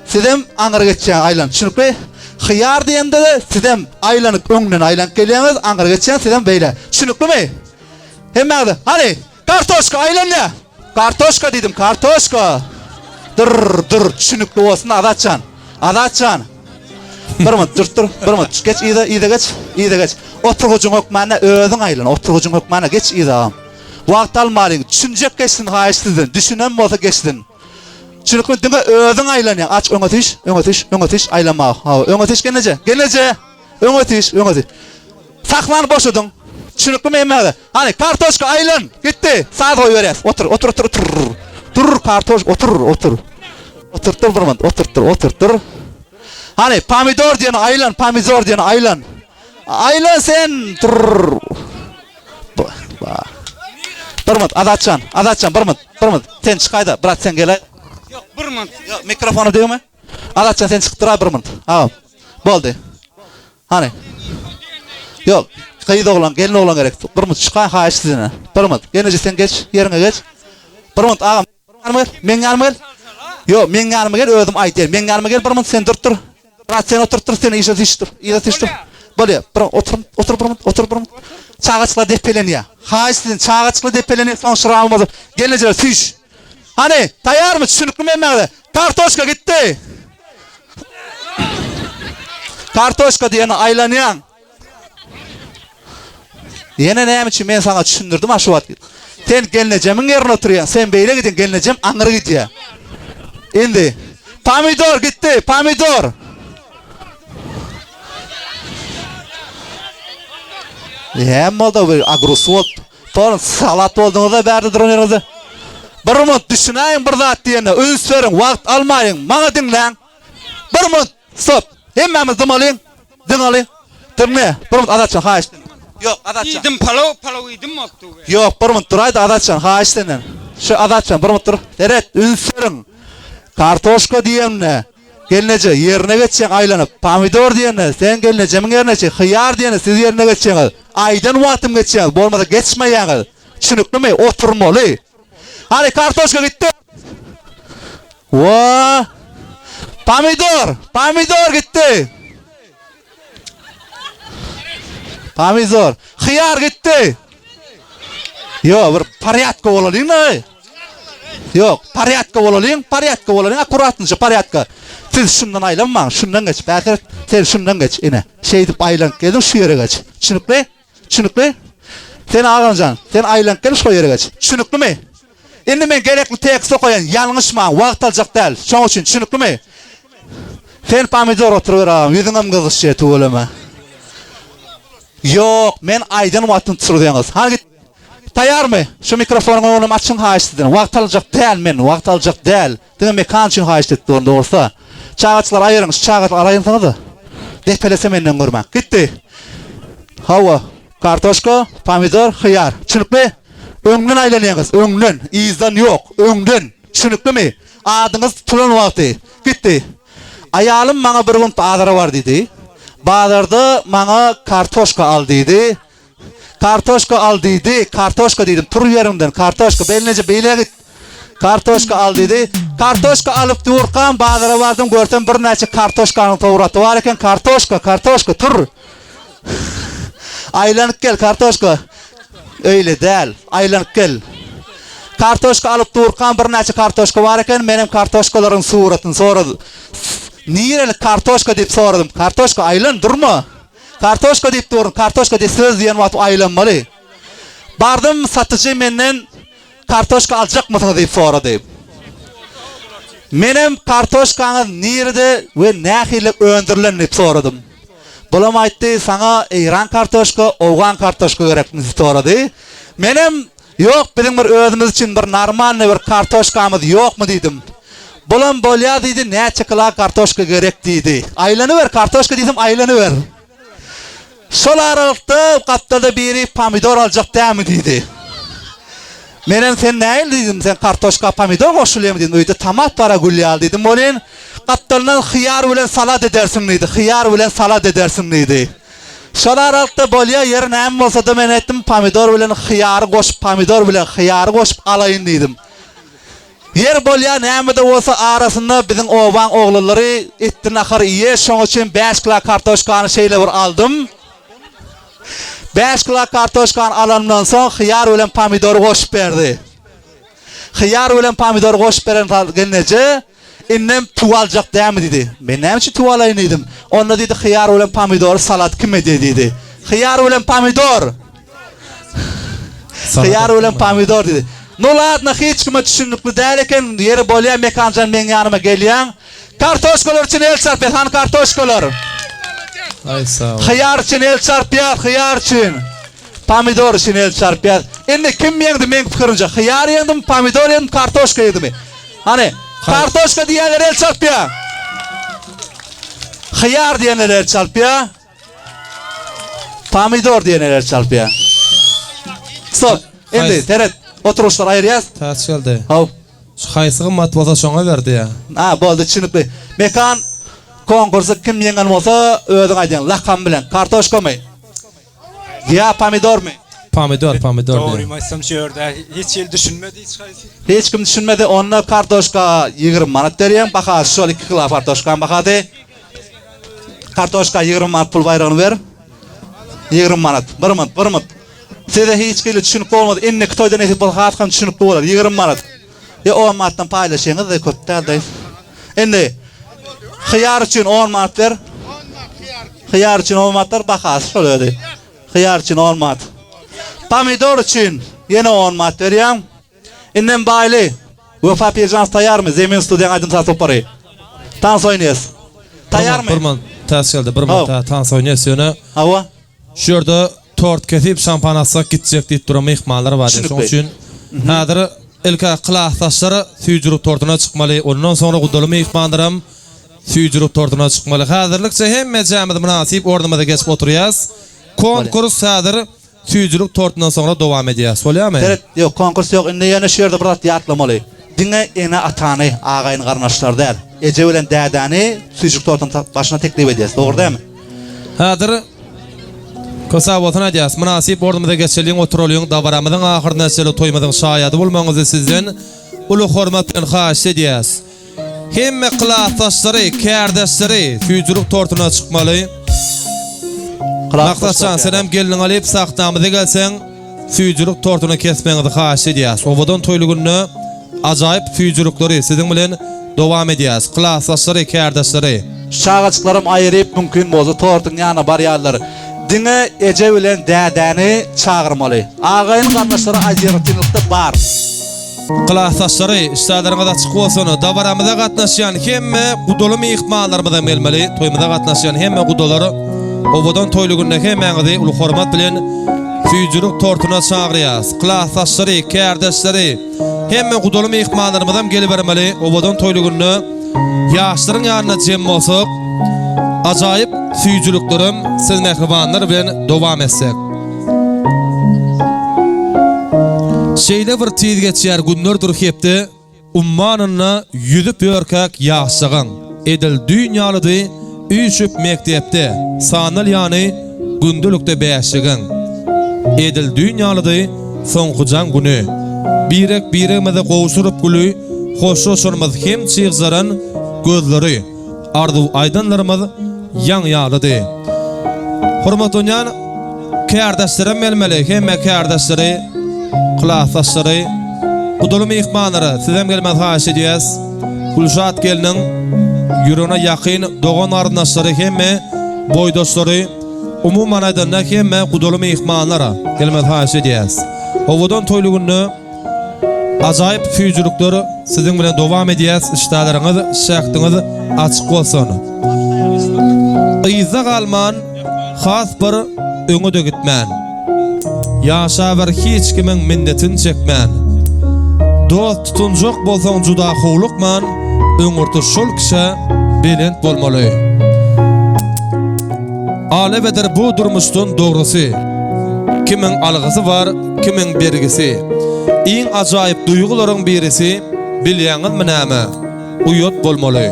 [SPEAKER 5] sizem aňyry geçýäňiz aýlanyp düşünikli. Hyýar diýende-de sizem aýlanyp öňden aýlanyp gelýäňiz aňyry geçýäňiz sizem beýle. Düşüniklimi? Hemmäňize hany kartoşka aýlanýa. Kartoşka diýdim kartoşka. Dur dur düşünikli bolsun Azatjan. Azatjan. Bir minut dur dur bir minut geç yza yza geç yza geç. Oturgyjyň hökmany özüň aýlan oturgyjyň hökmany geç yza agam. Wagt almalyň, düşünjek geçsin haýyş sizden, düşünen bolsa geçsin. Çünki diňe özüň aýlanýaň, aç öňe süýş, öňe süýş, öňe süýş, aýlanma, hawa, öňe süýş gelneje, gelneje, öňe süýş, öňe süýş. Sahnany boşadyň. Düşüniklimi hemmäňize? Hany, kartoşka aýlan, gitdi, saz goýberýäs, otur, otur, otur, otur, dur, kartoş, otur, otur. Oturtdyr bir minut, oturtdyr, oturtdyr. Hany, pomidor diýeni aýlan, pomidor diýeni aýlan. Aýlan sen, dur. Bir minut Azatjan, Azatjan bir minut, bir minut. Sen çykaýda, brat sen geläý.
[SPEAKER 6] Ýok, bir. minut.
[SPEAKER 5] Ýok, mikrofona degme. Azatjan sen çykyp dur-a bir minut. Agam. Boldy. Hany. Ýok, gyz oglan, gelin oglan gerek. Bir minut çykaý haýyş sizden. Bir minut. Gelneje sen geç, ýeriňe geç. Bir minut agam. Ýanyma gel, meň ýanyma gel. Ýok, meň ýanyma gel, özüm aýdaýyn. Meň ýanyma gel bir minut sen durup dur. Brat sen oturyp dur, sen yza süýş dur. Yza süýş dur. Bolýar. Bir otur, otur bir minut, otur bir minut. Çagaçyklar depelenýär. Haýyş sizden, çagaçyklar depelenýär, soň şyrawy bozup. Gelnejeler süýş. Hany, taýýarmy? Düşüniklimi hemmäňize? Kartoşka gitdi. Kartoşka diýeni aýlanýaň. Ýene näme üçin men saňa düşündirdim ha şu wagt. Sen gelnejemiň ýerine oturýaň. Sen beýle gidin, gelnejem aňry gidýär. Indi pomidor gitdi, pomidor. Näme boldy bu agrus bolup? Soň salat bolduňyz-da bärde duran ýeriňizde. Bir minut düşünäýiň bir zat diýende, üns beriň, wagt almaýyň, maňa diňläň. Bir minut, stop. Hemmämiz dymalyň. Diňaly. Diňle. Bir minut Azatjan haýyş senden. Ýok, Azatjan.
[SPEAKER 6] Iýdim palaw, palaw iýdim bolupdy.
[SPEAKER 5] Ýok, bir minut duraýda Azatjan, haýyş senden. Şu Azatjan bir minut dur. Seret, üns beriň. Kartoşka diýende, gelneje, ýerine geçýäň aýlanyp. Pomidor diýende, sen gelnejemiň ýerine geçýäň. Hyýar diýende, siz ýerine geçýäňiz. Aýdan wagtym geçýäňiz, bolmasa geçmeýäňiz. Düşüniklimi? Oturmaly. Hany, kartoşka gitdi. Wa! Pomidor! Pomidor gitdi. Pomidor. Hyýar gitdi. Ýok, bir porýadka bolalyň-da. Ýok, porýadka bolalyň, porýadka bolalyň, akkuratnyja porýadka. Siz şundan aýlanmaň, şundan geç. Bäsir, sen şundan geç, ine. Şeýdip aýlanyp geldiň, şu ýere geç. Düşünikli? Düşünikli? Sen agamjan, sen aýlanyp gel, şo ýere geç. Düşüniklimi? Indi men gerekli tekst okaýan, ýalňyşmaň, wagt aljak däl. Şoň üçin düşüniklimi? Sen pomidor oturyber agam, ýüzüňem gyzyşýar tüweleme. Ýok, men aýdan wagtym turzaňyz. Hany git. Taýarmy? Şu mikrofonyň öňünem açyň haýyş sizden. Wagt aljak däl men, wagt aljak däl. Diňe Mekan üçin haýyşt etdi ony dogrusy. Çagaçyklary aýyryň, şu çagaçyklary aýyrsaňyza. Depelese menden görmäň. Gitdi. Hawa, kartoşka, pomidor, hyýar. Düşünikmi? Öňden aýlanýaňyz, öňden, yzdan ýok, öňden. Düşüniklimi? Adyňyz tutulan wagty. Gitdi. Aýalym maňa bir gün bazara bar diýdi. Bazarda maňa kartoşka al diýdi. Kartoşka al diýdi. Kartoşka diýdim. Tur ýeriňden. Kartoşka. Belneje beýle git. Kartoşka al diýdi. Kartoşka alyp durkam bazara bardym görsem birnäçe kartoşkanyň sowraty bar eken. Kartoşka, kartoşka tur. Aýlanyp gel kartoşka. Öýle däl. Aýlanyp gel. Kartoşka alyp durkam birnäçe kartoşka bar eken. Menem kartoşkalaryň suratyny soradym. Nireli kartoşka diýip soradym. Kartoşka aýlan durma. Kartoşka diýip durun, kartoşka diýip söz diýen wagt aýlanmaly. Bardym, satyjy menden kartoşka aljakmysyňyz diýip sorady. Menem kartoşkaňyz nirede we nähili öndürilen diýip soradym. Bulam aýtdy, saňa eýran kartoşka, owgan kartoşka gerekmi diýip sorady. Menem Ýok, biziň bir özümiz üçin bir normalnyý bir kartoşkamyz ýokmy diýdim. Bulam bolýa diýdi, näçe kila kartoşka gerek diýdi. Aýlanyber, kartoşka diýsem aýlanyber. Şol aralykda gapdalda biri pomidor aljak dämi diýdi. Menem sen nähili diýdim, sen kartoşka pomidor goşulýamy diýdim, öýde tomat bara gül ýaly diýdim welin, gapdalyndan hyýar bilen salat edersiň diýdi, hyýar bilen salat edersiň diýdi. Şol aralykda bolýa ýeri näme bolsada men aýtdym pomidor bilen hyýary goşup pomidor bilen hyýary goşup alaýyn diýdim. Ýer bolýa nämede bolsa arasynda biziň obaň oglanlary etli nahar iýe şoň üçin bäş kila kartoşkany şeýle bir aldym. Bäş kila kartoşkany alanymdan soň hyýar bilen pomidory goşup berdi. Hyýar bilen pomidory goşup beren gelneje Indem tüwi aljak dämi diýdi. Men näme üçin tüwi alaýyn diýdim. Onda diýdi hyýar bilen pomidory salat kim edýär diýdi. Hyýar bilen pomidor. Hyýar bilen pomidor diýdi. Nu ladno hiç kime düşünikli däl eken. Ýeri bolýa Mekanjan meň ýanyma gelýäň. Kartoşkalar üçin el çarpýas. Hany kartoşkalar?
[SPEAKER 3] Aý sag bol.
[SPEAKER 5] Hyýar üçin el çarpýas, hyýar üçin. Pomidor üçin el çarpýas. Indi kim ýeňdi meň pikirimçe? Hyýar ýeňdimi, pomidor ýeňdimi, kartoşka ýeňdimi? Hany, kartoşka diýenler el çarpýar. Hyýar diýenler el çarpýar. Pomidor diýenler el çarpýar. Stop. Indi seret, oturyşlar aýyrýas.
[SPEAKER 3] Täç geldi.
[SPEAKER 5] Haw.
[SPEAKER 3] Haýsy gymmat bolsa şoňa ber diýýä.
[SPEAKER 5] Ha boldy düşünikli. Mekan konkursy kim ýeňen bolsa özüň aýdýaň lakam bilen. Kartoşkamy? Ýa pomidormy?
[SPEAKER 3] Pomidor, pomidor diýýä.
[SPEAKER 6] Dogrymy aýtsam şu ýerde hiç hili düşünmedi hiç haýsy.
[SPEAKER 5] Hiç kim düşünmedi. Onda kartoşka 20 manat berýäň. Bahasy şol 2 kilo kartoşkaň bahasy. Kartoşka 20 manat pul baýragyny ber. 20 manat. 1 manat, 1 manat. Size hiç hili düşünip bolmaz. Indiki toýda nesip bolsa has hem düşünipli bolar. 20 manat. Ýa 10 manatdan paýlaşyňyz-da köp däl-de. Indi hyýar üçin 10 manat ber. Hyýar üçin 10 manat ber, bahasy şol özi. Hyýar üçin 10 manat. Pomidor üçin ýene 10 manat berýäň. Indem Baýly, Wepa Pirjanow taýýarmy? Zemin studiýaň aýdym-saz topary. Tans oýnaýas. Taýýarmy?
[SPEAKER 3] Bir manat täs geldi, bir manat tans oýnaýas ýöne.
[SPEAKER 5] Hawa.
[SPEAKER 3] Şu ýerde tort kesip şampan atsak gitjek diýip duran myhmanlar bar diýip. Şonuň üçin häzir ilk-ä klasdaşlar süýjülik tortuna çykmaly, ondan soňra gudaly myhmanlaram süýjülik tortuna çykmaly. Häzirlikçe hemmejämiz mynasyp ornumyza geçip oturýas. Konkurs häzir süýjülik tortundan soňra dowam edýär. Bolýamy?
[SPEAKER 5] Seret, ýok, konkurs ýok. Indi ýöne şu ýerde bir zat ýatlamaly. Diňe ene-atany, agaýyn-garyndaşlary däl, eje bilen dädäni süýjülik tortunyň başyna teklip edýäs. Dogry dälmi?
[SPEAKER 3] Häzir köp sag bolsun aýdýas. Mynasyp ornumyza geçeliň, oturalyň. Dabaramyzyň ahyryna çenli toýumyzyň şaýady bolmagyňyzy sizden uly hormat bilen haýyşt edýäs. Hemme klasdaşlary, kärdeşleri süýjülik tortuna çykmaly. Maksatjan, senem gelniňi alyp sahnamyza gelseň, süýjülik tortuny kesmegiňizi haýyşt edýäs. Owadan toýly günde ajaýyp süýjülikleri siziň bilen dowam edýäs. Klasdaşlary, kärdeşleri.
[SPEAKER 5] Şu çagajyklaram aýyryp mümkin bolsa tortuň ýanyna barýarlar. Diňe eje bilen dädäni çagyrmaly. Agaýyn garyndaşlary aýratynlykda bar.
[SPEAKER 3] Klasdaşlary, işdälerňiz açyk bolsun! Dabaramyza gatnaşýan hemme gudaly myhmanlarymyzam gelmeli. Toýumyza gatnaşýan hemme gudalar owadan toýly günde hemmäňizi uly hormat bilen süýjülik tortuna çagyrýas. Klasdaşlary, kärdeşleri, hemme gudaly myhmanlarymyzam gelibermeli. Owadan toýly günde ýaşlaryň ýanynda jem bolsak, ajaýyp süýjüliklerem siz mähribanlar bilen dowam etsek. Şeýle bir tiz geçýär günlerdir hepde, Ummanynda ýüzüp ýörkäk ýaşlygyň. Edil düýn ýalydy üýşüp mekdepde, Sandal ýany gündelikde bäşligiň. Edil düýn ýalydy soňky jaň güni. Birek-biregimize gowşuryp güli, Hoşlaşanymyz hem çygjaran gözleri. Arzuw aýdanlarymyz ýaň ýalydy. Hormatlanýan kärdeşlerim gelmeli, hemme kärdeşleri, klasdaşlary, gudaly myhmanlary sizem gelmegi haýyş edýäs. Gülşat gelniň ýüregine ýakyn dogan-garyndaşlary hemme boýdaşlary, umuman aýdanda hemme gudaly myhmanlara gelmegi haýyş edýäs. Owadan toýly günde Ajaýyp süýjülikler siziň bilen dowam edýäs işdäleriňiz şähdiňiz açyk bolsun. Yzda galman has bir öňe-de gitmän. Ýaşaber hiç kimiň minnetin çekmän. Dost tutunjak bolsaň juda howlukman öňürti şol kişä belent bolmaly. Alebeder bu durmuşdan dogrusy. Kimiň algysy bar, kimiň bergisi. Iň ajaýyp duýgularyň birisi, bilýäňizmi näme? Uýat bolmaly.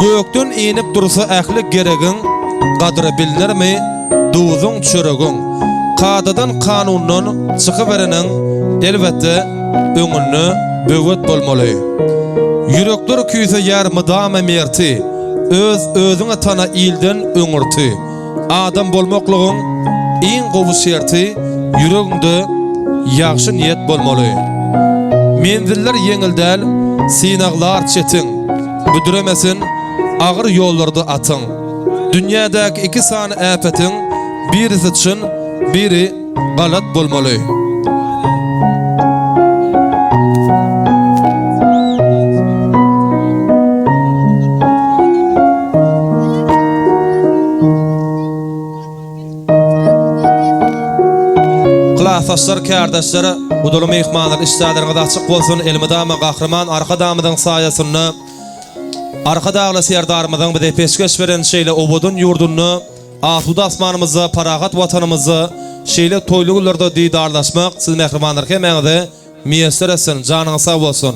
[SPEAKER 3] Gökden inip dursa ähli geregiň, gadyry bilnermi duzuň, çöregiň. Kadadan, kanundan çykybereniň, elbetde, öňünde böwet bolmaly. Ýürekler küýseýär mydama merti. Öz özüňi tana ilden öňürti. Adam bolmaklygyň iň gowy şerti ýüregiňde ýagşy niýet bolmaly. Menziller ýeňil däl, synaglar çetin. Büdremesin agyr ýollarda atyň. Dünýädäki iki sany äpetiň birisi çyn, biri galat bolmaly. Klasdaşlar, kärdeşler, gudaly myhmanlar, işdälerňiz açyk bolsun, elmydama Gahryman Arkadagymyzyň saýasynda Arkadagly Serdarymyzyň bize peşgeş beren şeýle owadan ýurdunda Asuda asmanymyzda, parahat Watanymyzda şeýle toýly günlerde didarlaşmak siz mähribanlar hemmäňize. Miýesser etsin, janyňyz sag bolsun.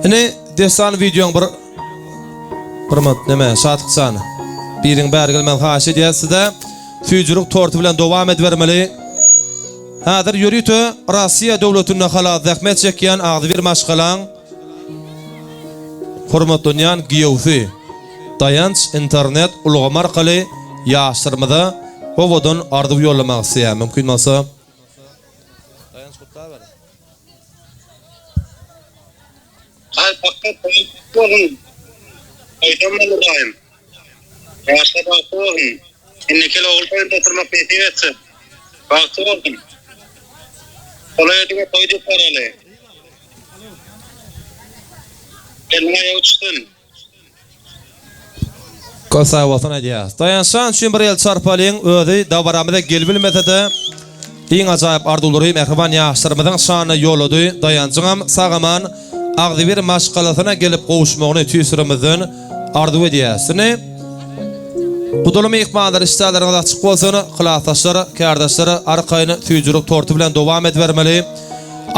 [SPEAKER 3] Ine Dessan wideoň bir bir minut neme Şatykjan. Biriň bäri gelmegini haýyş edýäs size. Süýjülik torty bilen dowam edibermeli. Häzir ýörite Rossiýa döwletinde halal zähmet çekýän agzybir maşgalaň hormatlanýan giýewsi Daýanç internet ulgamy arkaly ýaşlarymyza owadan arzuw ýollamak isleýär. Mümkin bolsa Daýanç gutlaber.
[SPEAKER 8] Gaýtmakda toýuň gutly bolsun Toýdan boldy daýym. Ýaşlar bagtly bolsun. Indiki ýyl ogul toýunda oturmak nesip etsin. Bagtly bolsun. Golaýa diňe toý diýip baraly. Gelniň aýagy düşsün.
[SPEAKER 3] Köp sag bolsun aýdýas. Daýançjan üçin bir el çarpalyň özi dabaramyza gelibilmesede iň ajaýyp arzuwlary mähriban ýaşlarymyzyň şanyna ýollady Daýanjyňam sag-aman agzybir maşgalasyna gelip gowuşmagyny tüýs ýüregimizden arzuw edýäs. Indi gudaly myhmanlar işdäleriňiz açyk bolsun klasdaşlar kärdeşler arkaýyn süýjülik torty bilen dowam edibermeli.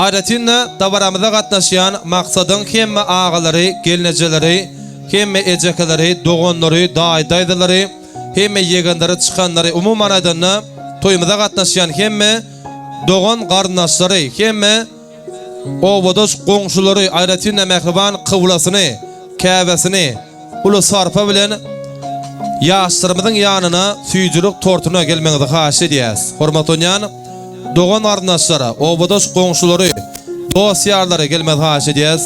[SPEAKER 3] Aýratyn-da, dabaramyza gatnaşýan Maksadyň hemme agalary, gelnejeleri, hemme ejekeleri, doganlary, daýy-daýzalary, hemme ýegenleri, çykanlary, umuman aýdanda, toýumyza gatnaşýan hemme dogan-garyndaşlary, hemme obadaş goňşulary, aýratyn-da mähriban kyblasyny, käbesini, Uly sarpa bilen ýaşlarymyzyň ýanyna süýjülik tortuna gelmegiňizi haýyş edýäs. Hormatlanýan dogan-garyndaşlara, obadaş goňşulary, dost-ýarlary gelmegiňizi haýyş edýäs.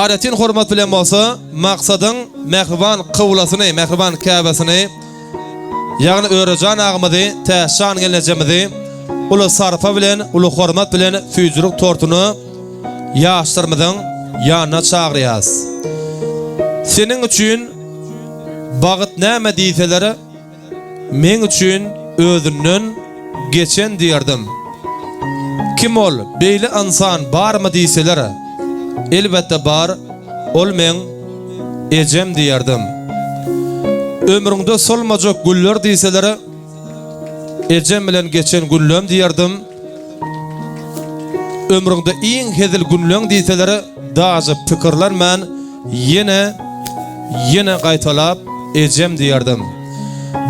[SPEAKER 3] Aýratyn hormat bilen bolsa Maksadyň mähriban kyblasyny, mähriban käbesini, ýagny Örejan agamyzy, Täçjan gelnejemizi uly sarpa bilen, uly hormat bilen süýjülik tortuna ýaşlarymyzyň ýanyna çagyrýas. Seniň üçin bagyt näme diýseler, meň üçin özünden geçen diýerdim. Kim ol, beýle ynsan barmy diýseler, elbetde bar, ol meň ejem diýerdim. Ömrüňde solmajak güller diýseler, ejem bilen geçen günlem diýerdim. Ömrüňde iň hezil günleň diýseler, daže pikirlenmän ýene, ýene gaýtalap ejem diýerdim.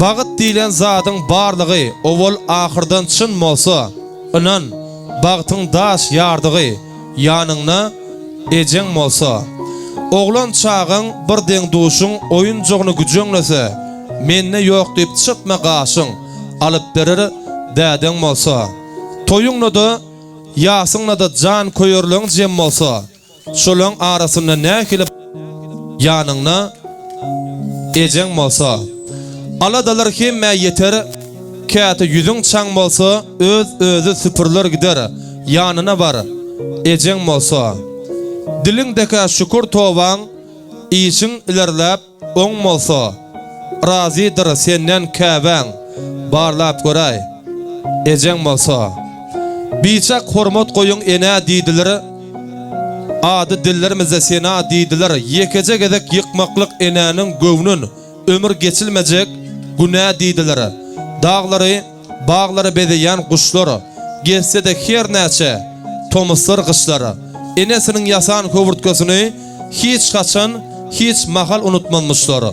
[SPEAKER 3] Bagyt diýlen zadyň barlygy owal ahyrdan çyn bolsa, ynan, bagtyň daş ýardygy ýanyňda ejeň bolsa. Oglan çagaň bir deň-duşuň oýunjagyny güjeňlese, mende ýok diýip çytma gaşyň, alyp berer dädeň bolsa. Toýuňda-da, ýasyňda-da jan köýerleň jem bolsa, Şolaň arasynda nähili ýanyňda ejeň bolsa. Aladalar hemmä ýeter, käte ýüzüň çaň bolsa, öz-özi süpüriler gider, ýanyna bar, ejeň bolsa. Diliňdekä şükür tobaň, işiň ilerläp, Oň bolsa, razydyr senden käbäň, barlap göräý, ejeň bolsa. Biçak hormat goýuň enä diýdiler, ady dillermizde sena diýdiler, ýekeje gezek ýykmaklyk enäniň göwnün ömür geçilmejek günä diýdiler. Daglary, Baglary bezeýän guşlar, Gezse-de her näçe tomuslar, gyşlar, Enesiniň ýasan höwürtgesini Hiç haçan, hiç mahal unutmazmyşlar.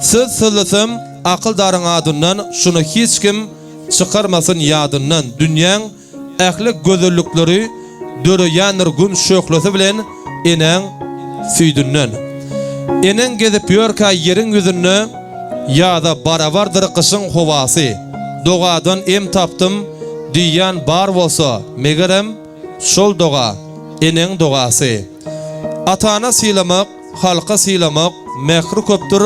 [SPEAKER 3] Söz sözlesem akyldaryň adyndan, Şuny hiç kim çykarmasyn ýadyndan, Dünýäň Ähli gözellikleri döreýändir gün şöhlesi bilen enäň süýdünden. Eneň gezip ýörkä ýeriň ýüzünde ýaza barabardyr gyşyň howasy. Dogadan em tapdym diýýän bar bolsa, megerem, şol doga, eneň dogasy. Atana sylamak, Halka sylamak mähri köpdür,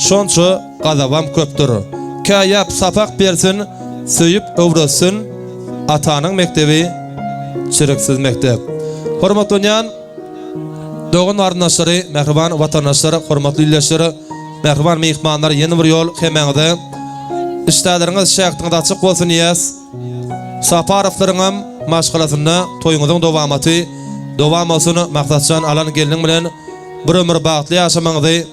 [SPEAKER 3] şonça gazabam köpdür. Käýäp sapak bersin, söýüp öwretsin, Atanyň mekdebi çiriksiz mekdep. Hormatlanýan dogan-garyndaşlary, mähriban watandaşlar, hormatly ildeşler, mähriban myhmanlar ýene bir ýol hemmäňize işdäleriňiz, şähdiňiz açyk bolsun diýýäs. Saparowlaryňam maşgalasynda toýuňyzyň dowamaty dowam bolsun Maksatjan alan gelniň bilen bir ömür bagtly ýaşamagyňyzy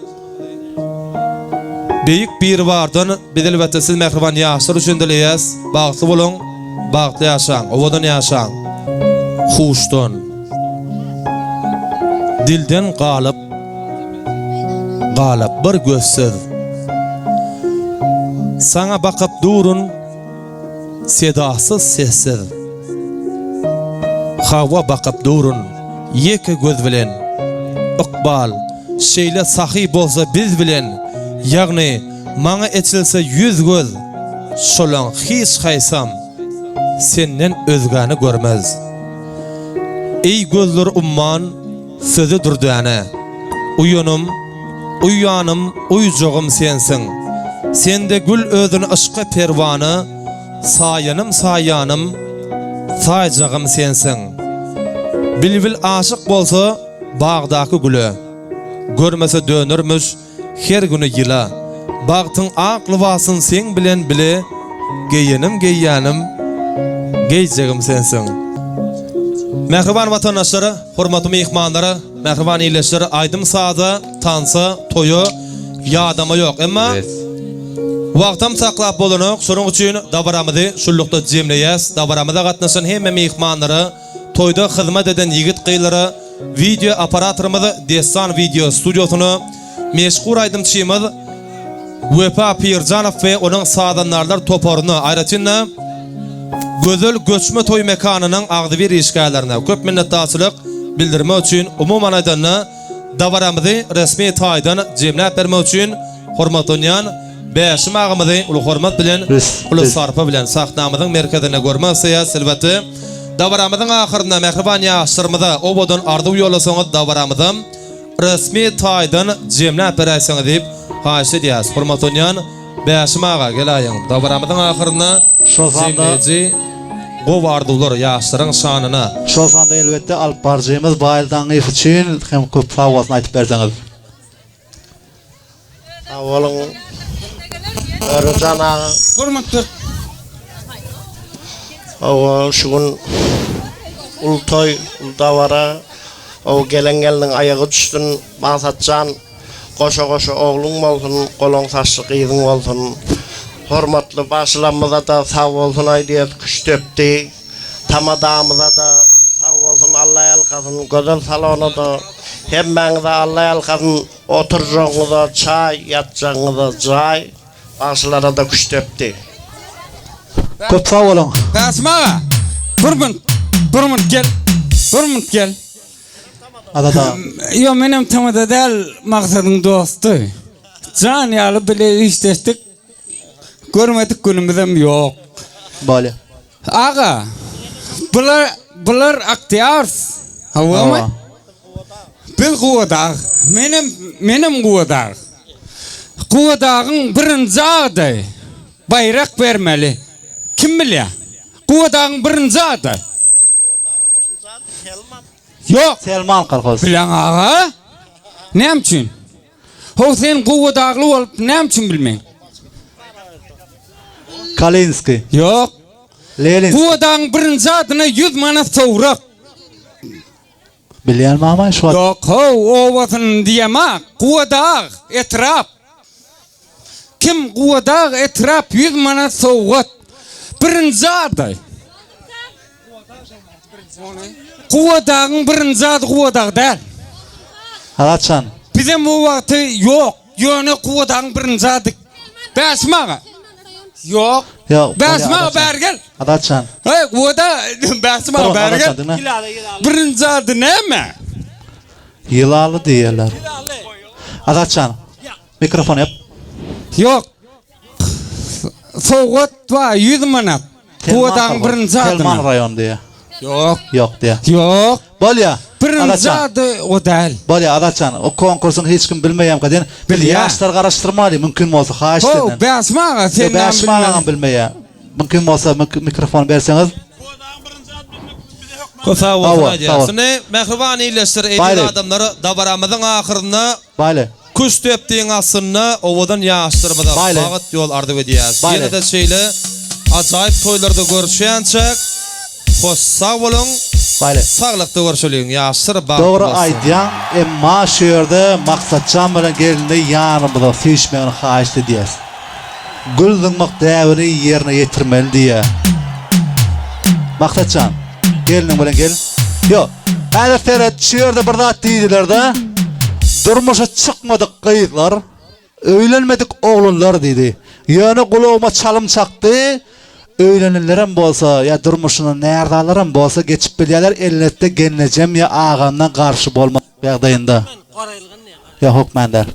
[SPEAKER 3] Beýik Biribardan biz elbetde siz mähriban ýaşlar üçin dileýäs bagtly boluň bagtly ýaşaň owadan ýaşaň. Huşdan, dilden galyp, galyp bir gözsüz. Saňa bakyp durun sedasyz sessiz. Hawa bakyp durun ýeke göz bilen. Ykbal şeýle sahy bolsa biz bilen, ýagny maňa eçilse 100 göz, şolaň hiç haýsam senden özgäni görmez. Eý gözler umman sözi dürdäne. Uýanym, uýanym, uýjagym sensiň. Sende gül özüni yşka perwana, Saýanym saýýanym, saýjagym sensiň. Bilbil aşyk bolsa bagdaky güle, Görmese dönermiş Her güni ýyla. Bagtyň ak lybasyn seň bilen bile Geýenim geýýänim, geýjegim sensiň. Mähriban watandaşlar, hormatly myhmanlar, mähriban ildeşler, aýdym-saza, tansa, toýa ýadama ýok. Emma wagtam saklap bolanok, şonuň üçin dabaramyzy şunlukda jemleýäs. Dabaramyza gatnaşan hemme myhmanlara, Toýda hyzmat eden ýigit-gyzlara wideo operatorymyz Dessan wideo studiýasyna, meşhur aýdymçymyz Wepa Pirjanow we onuň sazandarlar toparyna, aýratyn-da, Gözel göçme toý mekanynyň agzybir işgärlerine köp minnetdarçylyk bildirmek üçin, umuman aýdanda, Dabaramyzy resmi taýdan jemläp bermek üçin hormatlanýan Bäşim agamyzy uly hormat bilen, uly sarpa bilen sahnamyzyň merkezinde görmek isleýäris. Elbetde, dabaramyzyň ahyrynda mähriban ýaşlarymyza owadan arzuw ýollasaňyz dabaramyzam resmi taýdan jemläp beräýseňiz diýip haýyş edýäris. Hormatlanýan Bäşim aga geläýiň dabaramyzyň ahyrynda
[SPEAKER 5] Şol sanda.
[SPEAKER 3] Jemleýji gowy arzuwlar ýaşlaryň şanyna.
[SPEAKER 5] Şol sanda elbetde alyp baryjymyz Baýly Daňyýew üçin hem köp sag bolsun aýtyp berseňiz.
[SPEAKER 9] Sag boluň Örejan aga.
[SPEAKER 10] Hormatly.
[SPEAKER 9] Hawa şu gün uly toý, uly dabara. O gelen gelniň aýagy düşsün Magsatjan. Goşa-goşa ogluň bolsun, golaň saçly gyzyň bolsun. Hormatly bagşylarymyzada sag bolsun aýdýas, küştdepdi tamadamyzada sag bolsun Alla ýalkasyn, gözel salonada hemmäňize Alla ýalkasyn, oturjagyňyza çaý, ýatjagyňyza jaý, bagşylarada küştdepdi.
[SPEAKER 5] Köp sag boluň.
[SPEAKER 10] Bäşim aga, bir munt, bir munt gel, bir munt gel.
[SPEAKER 5] Azat aga.
[SPEAKER 10] Ýok menem tamada däl Maksadyň dosty. Jan ýaly bile işleşdik. Görmedik günümizem ýok.
[SPEAKER 5] Bolýa.
[SPEAKER 10] Aga bular bular aktýars. Hawamy? Biz Gubadag. Menem menem Gubadag. Gubadagyň birinji ady baýrak bermeli. Kim bilýär? Gubadagyň birinji ady. Ýok.
[SPEAKER 5] Selman kolhoz.
[SPEAKER 10] Bileň aga. Näme üçin? How sen Guwadagly bolup näme üçin bilmeň?
[SPEAKER 5] Kalinskiý.
[SPEAKER 10] Ýok.
[SPEAKER 5] Leninskiý.
[SPEAKER 10] Guwadagyň birinji adyna 100 manat sowrak.
[SPEAKER 5] Bilýän mama şu wagt.
[SPEAKER 10] Ýok how obasyny diýemak. Guwadag etrap. Kim Gubadag etrap 100 manat sowgat. Birinji ady. Gubadagyň birinji ady Gubadag däl.
[SPEAKER 5] Haçan?
[SPEAKER 10] Bizem o wagty ýok. Ýöne Gubadagyň birinji ady Bäşim aga. Ýok.
[SPEAKER 5] Ýok.
[SPEAKER 10] Bäşim aga bäri gel.
[SPEAKER 5] Haçan?
[SPEAKER 10] Heý Gubada Bäşim aga bäri gel. Birinji ady näme?
[SPEAKER 5] Ýylaly diýýärler. Azatjan. Mikrofon ýap.
[SPEAKER 10] Ýok. Sowgat bar 100 manat. Gubadagyň birinji adyna.
[SPEAKER 5] Telman raýon diýýär.
[SPEAKER 10] Ýok.
[SPEAKER 5] Ýok diýýär.
[SPEAKER 10] Ýok.
[SPEAKER 5] Bolýa.
[SPEAKER 10] Birinji ady o däl.
[SPEAKER 5] Bolýa Azatjan, o konkursyň hiç kim bilmeýämka diýen. Biz ýaşlar garaşdyrmaly mümkin bolsa haýyş senden.
[SPEAKER 10] How, Bäşim aga sen näme
[SPEAKER 5] Bäşim agam bilmeýär. Mümkin bolsa mikrofon berseňiz.
[SPEAKER 3] Köp sag bolsun
[SPEAKER 5] Hawa,
[SPEAKER 3] aýdýas.
[SPEAKER 5] sag bol.
[SPEAKER 3] Indi mähriban ildeşler, eziz
[SPEAKER 5] Baýly.
[SPEAKER 3] adamlar, dabaramyzyň ahyrynda
[SPEAKER 5] Baýly.
[SPEAKER 3] Küştdepdiň astynda owadan ýaşlarymyza
[SPEAKER 5] Baýly.
[SPEAKER 3] bagyt ýol arzuw edýäs.
[SPEAKER 5] Baýly.
[SPEAKER 3] Ýene-de şeýle ajaýyp toýlarda görüşýänçäk, hoş sag boluň,
[SPEAKER 5] Baýly.
[SPEAKER 3] saglykda görşeliň, ýaşlar bagtly
[SPEAKER 5] Dogry
[SPEAKER 3] bolsun.
[SPEAKER 5] aýdýaň, emma şu ýerde Maksatjan bilen gelni ýanymyza süýşmegini haýyşt edýäs. Gül zyňmak däbini ýerine ýetirmeli diýýä. Maksatjan, gelniň bilen gel. Ýok. Häzir seret, şu ýerde bir zat diýdiler-de. Durmuşa çykmadyk gyzlar, öýlenmedik oglanlar diýdi. Ýöne gulagyma çalym çakdy. Öýlenenlerem bolsa ýa durmuşynda närzalaram bolsa geçip bilýärler elbetde gelnejem ýa agamdan garşy bolmadyk ýagdaýynda. Ýok hökman däl.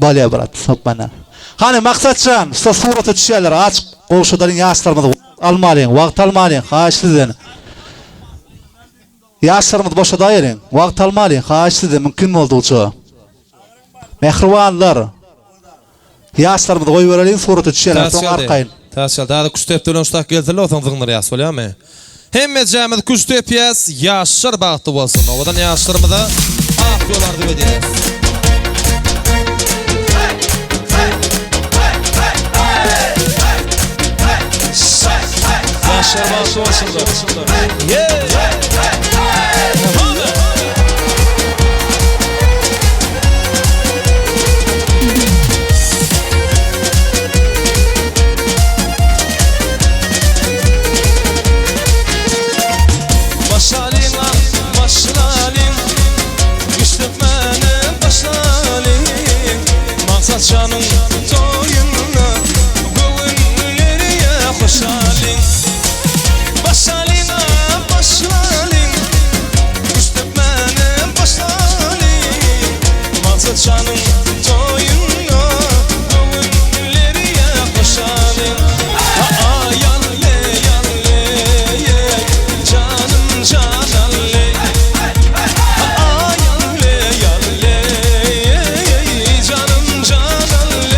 [SPEAKER 5] Bolýa brat hökman däl. Hany Maksatjan şo surata düşýärler aç gowşadalyň ýaşlarymyzy wagt almalyň wagt almalyň haýyş sizden. Ýaşlarymyzy boşadaýeliň wagt almalyň haýyş sizden mümkin boldugyça. Mähribanlar. Ýaşlarymyzy goýbereliň surata düşýärler soň arkaýyn.
[SPEAKER 3] Täç geldi. Häzir küştdepdi bilen şutak gelsinler soň zyňdyrýas bolýamy? Hemmejämiz küşt depýäs ýaşlar bagtly bolsun. Owadan ýaşlarymyza ak ýol arzuw edýäs.
[SPEAKER 2] Ýaşlar bagtly bolsunlar. Başlalyň başlalyň Küştdepmäni başlalyň Maksat janyň toýunda Göwünleri hoşalyň Başlalyň başlalyň Küştdepmäni başlalyň Maksat janyň toýunda Göwünleri hoşalyň Aýalle ýalle Janym janalle Aýalle ýalle Janym janalle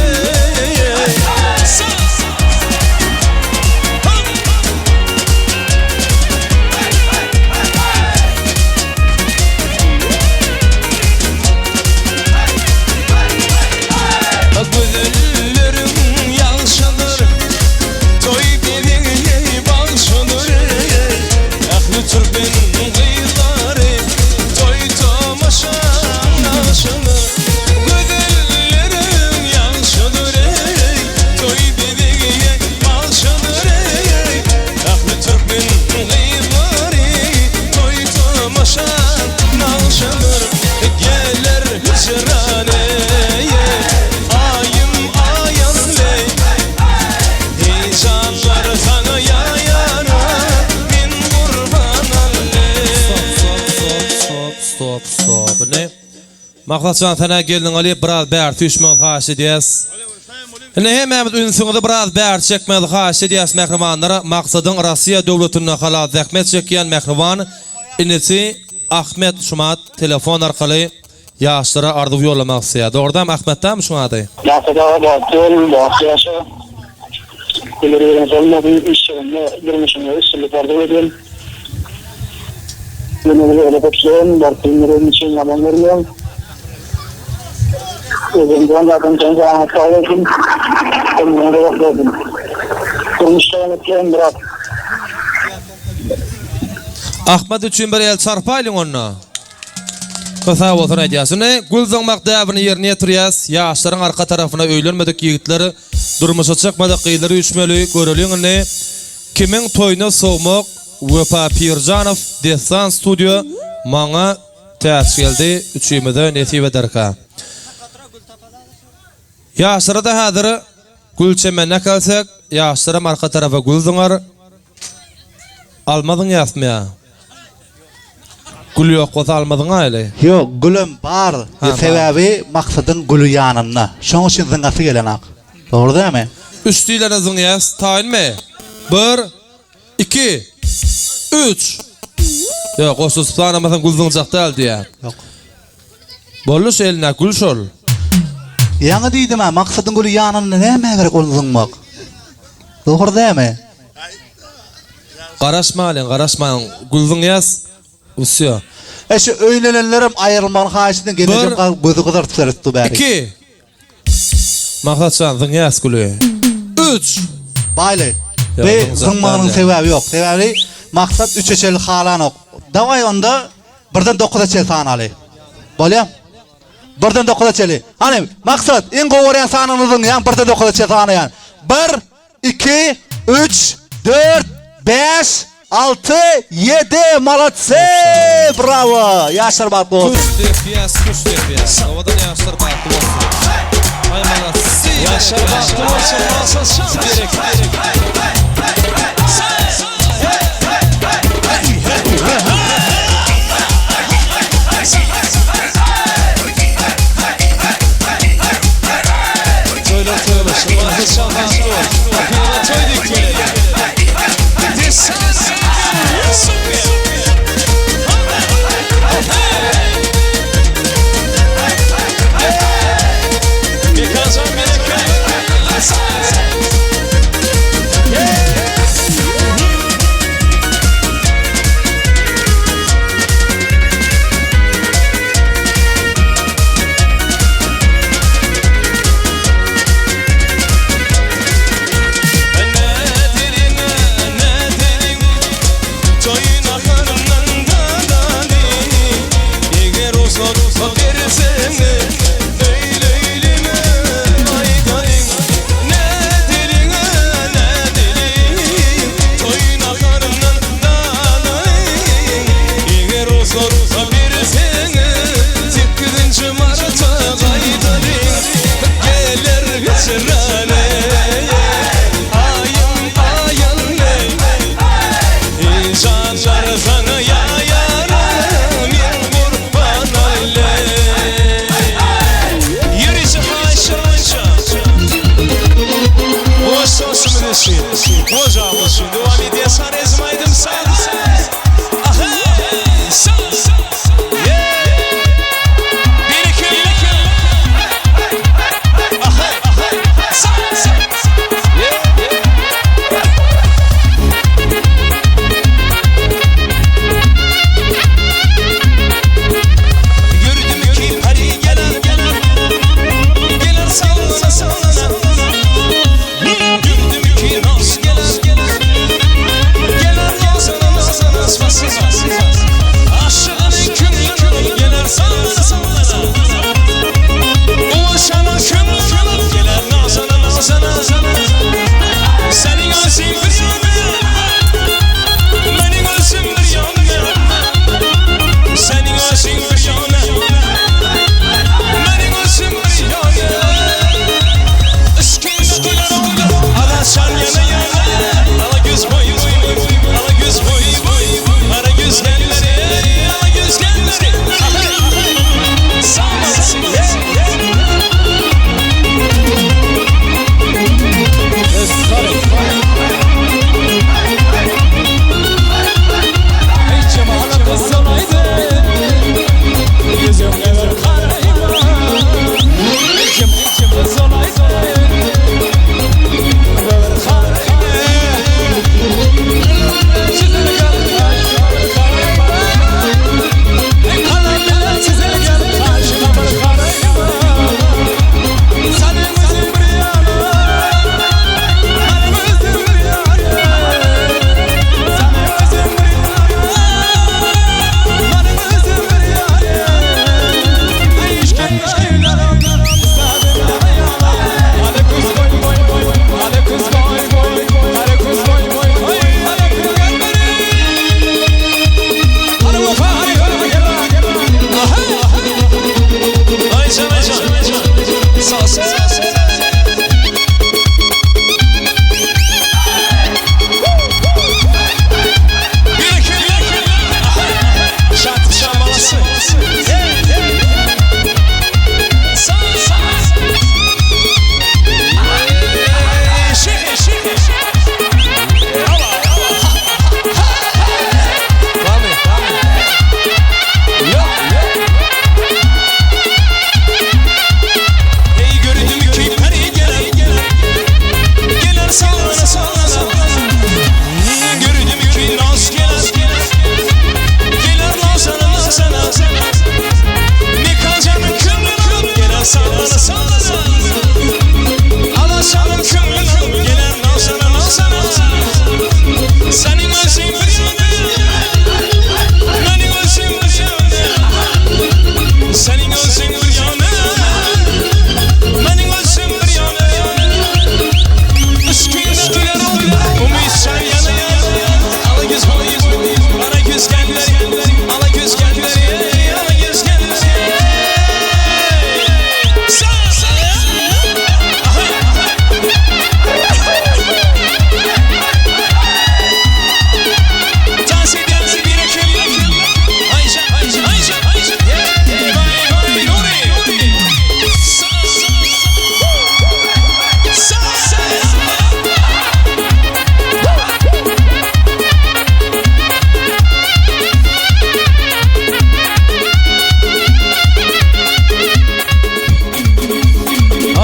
[SPEAKER 2] Gözelleriň ýagşydyr, toý bezegi bagşydyr. Ähli türkmen gyzlary toý tomaşa nagşydyr. Gözelleriň ýagşydyr, toý bezegi bagşydyr. Ähli türkmen gyzlary toý tomaşa nagşydyr. Geler hijran eý, aýym aýan-leý. Heýjanlar saňa ýaýara, men gurban-al-leý.
[SPEAKER 3] Stop stop stop stop stop stop indi Maksatjan senä gelniň alyp biraz bäri süýşmegiňizi haýyş edýäs. Indi hemmämiz ünsüňizi biraz bäri çekmegiňizi haýyş edýäs mähribanlar Maksadyň Rossiýa döwletinde halal zähmet çekýän mähriban inisi Ahmet şumat telefon arkaly ýaşlara arzuw ýollamak isleýär. Dogrudanam Ahmet dämi şuň ady?
[SPEAKER 8] Maksat aga bagtly bol, bagtly ýaşa. Güler ýeriň solmasyn, işlerinde, durmuşyňda üstünlik arzuw edýän. Ýene bir ýola gutlaýan, bagtly ýüregiň üçin ýaman görmeýän. Özüňden zaten sen janyň sag bolsun. Ömrüň uzak bolsun. Durmuş dowam etýän brat.
[SPEAKER 3] Ahmet üçin bir el çarpaýlyň onda. Köp sag bolsun aýdýas. Indi gül zyňmak däbini ýerine ýetirýäs. Ýaşlaryň arka tarapyna öýlenmedik ýigitler, durmuşa çykmadyk gyzlar üýşmeli. Göreliň indi kimiň toýuna sowmak Wepa Pirjanow Dessan studio maňa Täçgeldi üçimize nesip ederka. Ýaşlara-da häzir gül çemenine äkelsek, ýaşlaram arka tarapa gül zyňar. Alma zyňýasmy ýa? Gül ýok bolsa alma zyňaýly.
[SPEAKER 5] Ýok, gülem bar. Sebäbi Maksadyň güli ýanynda. Şoň üçin zyňasy gelenok. Dogry dälmi?
[SPEAKER 3] Üç diýlene zyňýas. Taýynmy? Bir, iki, üç. Ýok, goşulyşyp sanamasaň gül zyňjak däl diýýär.
[SPEAKER 5] Ýok.
[SPEAKER 3] Boldy şu elindäki gül şol.
[SPEAKER 5] Ýaňy diýdim-ä, Maksadyň güli ýanynda nämä gerek ony zyňmak? Dogry dälmi?
[SPEAKER 3] Garaşmalyň, garaşmalyň. Gül zyňýas. Wsýo.
[SPEAKER 5] E şu öýlenenlerem aýrylmagyny haýyş ediň gelnejem
[SPEAKER 3] Bir.
[SPEAKER 5] gal gözi gyzaryp seretdi bäri.
[SPEAKER 3] Iki. Maksatjan zyňýas güli. Üç.
[SPEAKER 5] Baýly.
[SPEAKER 3] Ýok,
[SPEAKER 5] Be
[SPEAKER 3] zyňjak
[SPEAKER 5] zyňmagynyň
[SPEAKER 3] däl.
[SPEAKER 5] sebäbi ýok. Sebäbi Maksat üçe çenli halanok. Dawaý onda birden dokuza çenli sanaly. Bolýa? Birden dokuza çenli. Hany Maksat iň gowy görýän sanyňy zyňýaň birden dokuza çenli sanaýan. Bir, iki, üç, dört, bäş. 6, 7, molodse! Brawo! Ýaşlar bagtly bolsun.
[SPEAKER 3] Kuş depýäs, kuş depýäs. Owadan ýaşlar bagtly bolsun. Aý molodse!
[SPEAKER 2] Ýaşlar bagtly bolsun, Maksat şan gerek. Toýlar toýlaşyr, Maksat şan bagtly bol. Hakyra toý diýip toýlaýar. Mekanjan bereket.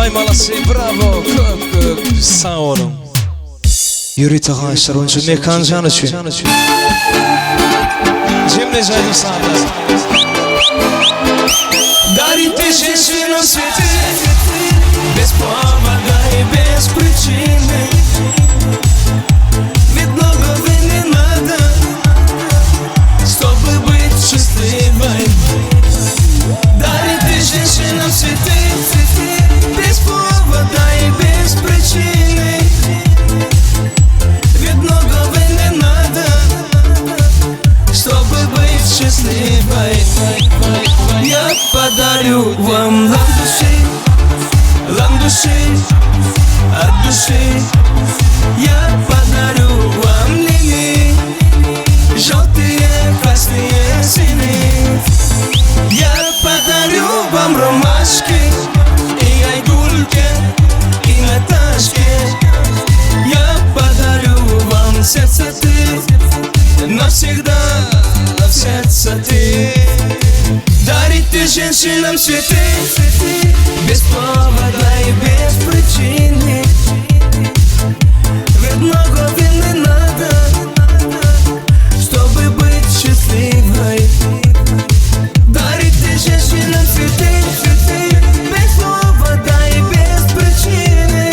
[SPEAKER 2] Ay malasy bravo köp köp sag boluň. Ýörite haýyşlar boýunça Mekan jan üçin. Jemleýji aýdym sazlar.
[SPEAKER 1] Дарите женщинам цветы Без повода и без причины Ведь многого не надо Чтобы быть счастливой Дарите женщинам цветы Без повода и без причины Ведь многого не надо Чтобы быть счастливой Я подарю вам ландыши Ландыши от души Я подарю вам лилии Желтые, красные, синие Я подарю вам ромашки И айгульке, и Наташке Я подарю вам сердце ты Навсегда в сердце ты Дарите женщинам цветы Без повода и без причины Ведь многого не надо Чтобы быть счастливой Дарите женщинам цветы Без повода и без причины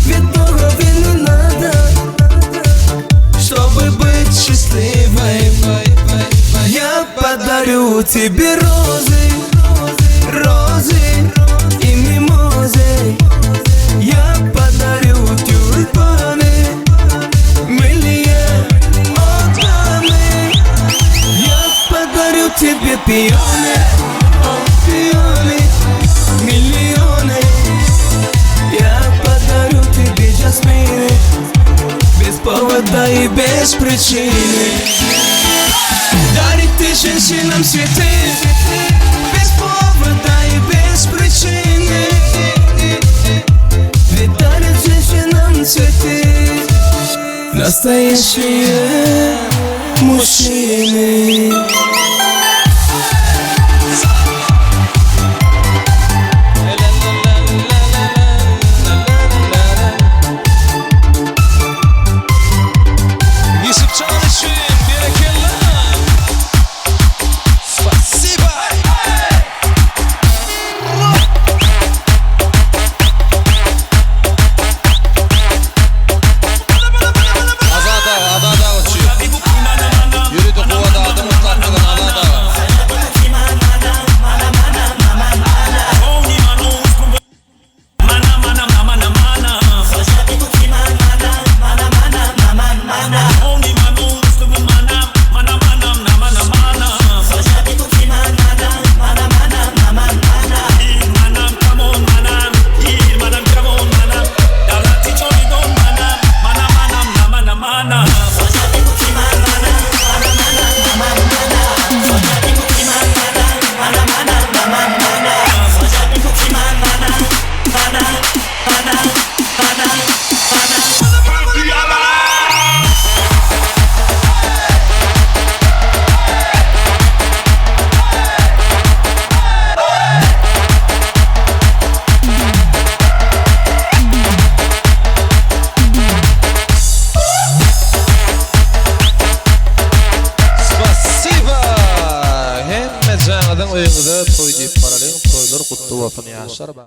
[SPEAKER 1] Ведь многого не надо Чтобы быть счастливой Я подарю тебе розы Розы и мимозы Я подарю тюльпаны Милые о дамы Я подарю тебе пионы О, пионы, миллионы Я подарю тебе жасмины Без повода и без причины Дарите женщинам цветы Без повода и без причины Ведь дарят женщинам цветы Настоящие мужчины.
[SPEAKER 2] Ýusup jan üçin berekella. Spasiba.
[SPEAKER 3] Azat aga, Azat aga üçin. Ýörite Gowada adam gutlap gelen Azat aga. Spasiba! Hemmejaňyzyň öýüňize toý diýip baralyň, toýlar gutly bolsun ýaşlar.